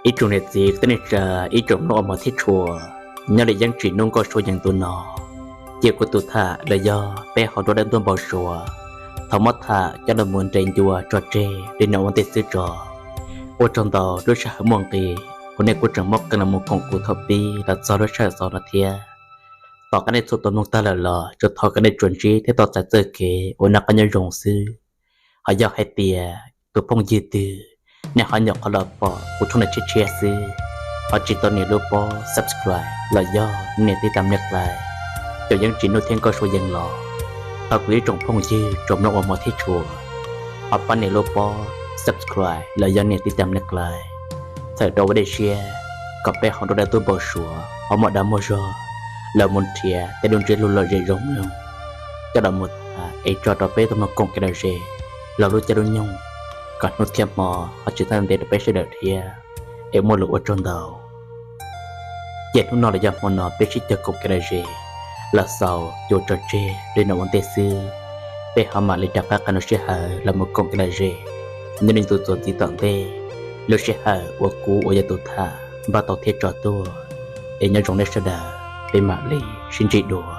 Ib tsoom niam txiv kwv tij neej tsa, ib tsoom mloog ua mov thiab tshua, nyob li Yeeb Tsim Nuj Nkauj Sua Yees ntu no, cia kuv tus tham los yog peb hauv nruab dawb ntuj npau suav, thov muab tham coj los mus nres ncua tso tseg li no ua ntej xwb tso. Ua tsaug ntau lub sij hawm muaj nqis uas nej kuj tseem muab qee los mus koom kuv thaum pib los txog lub sij hawm xaus no thiab. Tom qab nej txhua tus mloog tag lawm los tsuas thov kom nej tsuas ntsib thiab tau txais txoj kev uas noj qab nyob zoo xwb. Ho yog hais tias tus phooj ywg twg nej ho nyuam qhuav los pom kuv channel tshiab tshiab xwb, ho tsis tau nias lub pob subscribe los yog nias tib tam nias like, cov Yeeb Tsim Nuj thiab Nkauj Sua Yees los, thov kuv ib tsoom phooj ywg tsoom mloog ua mov thiab tshua, ho pab nias lub pob subscribe los yog nias tib tam nias like, txhawm rau ua dej siab kom peb hauv nruab dawb ntuj npau suav ho muaj dag muaj zog los mus nrhiav tej lub ntsiab lus lom zem zoo mloog coj los mus tham es tso rau peb tau mloog koom kev lom zem los lub caij lub nyoog, kom hnub thiab hmo ho tsis txhob ntev rau peb sawv daws thiab. Es muaj lus ua tsaug ntau. Ces hnub no los yog hmo no peb sib cog koom kev lom zem los xaus cua tso tseg li no ua ntej xwb. Peb ho mam li rov qab qee lub sij hawm los mus koom kev lom zem nyob li ntu txuas ntxiv tom ntej, lub sij hawm uas kuv uas yog tus tham npaj tau thiab tso tuaj. Es nyob zoo nej sawv daws, peb mam li sib ntsib dua.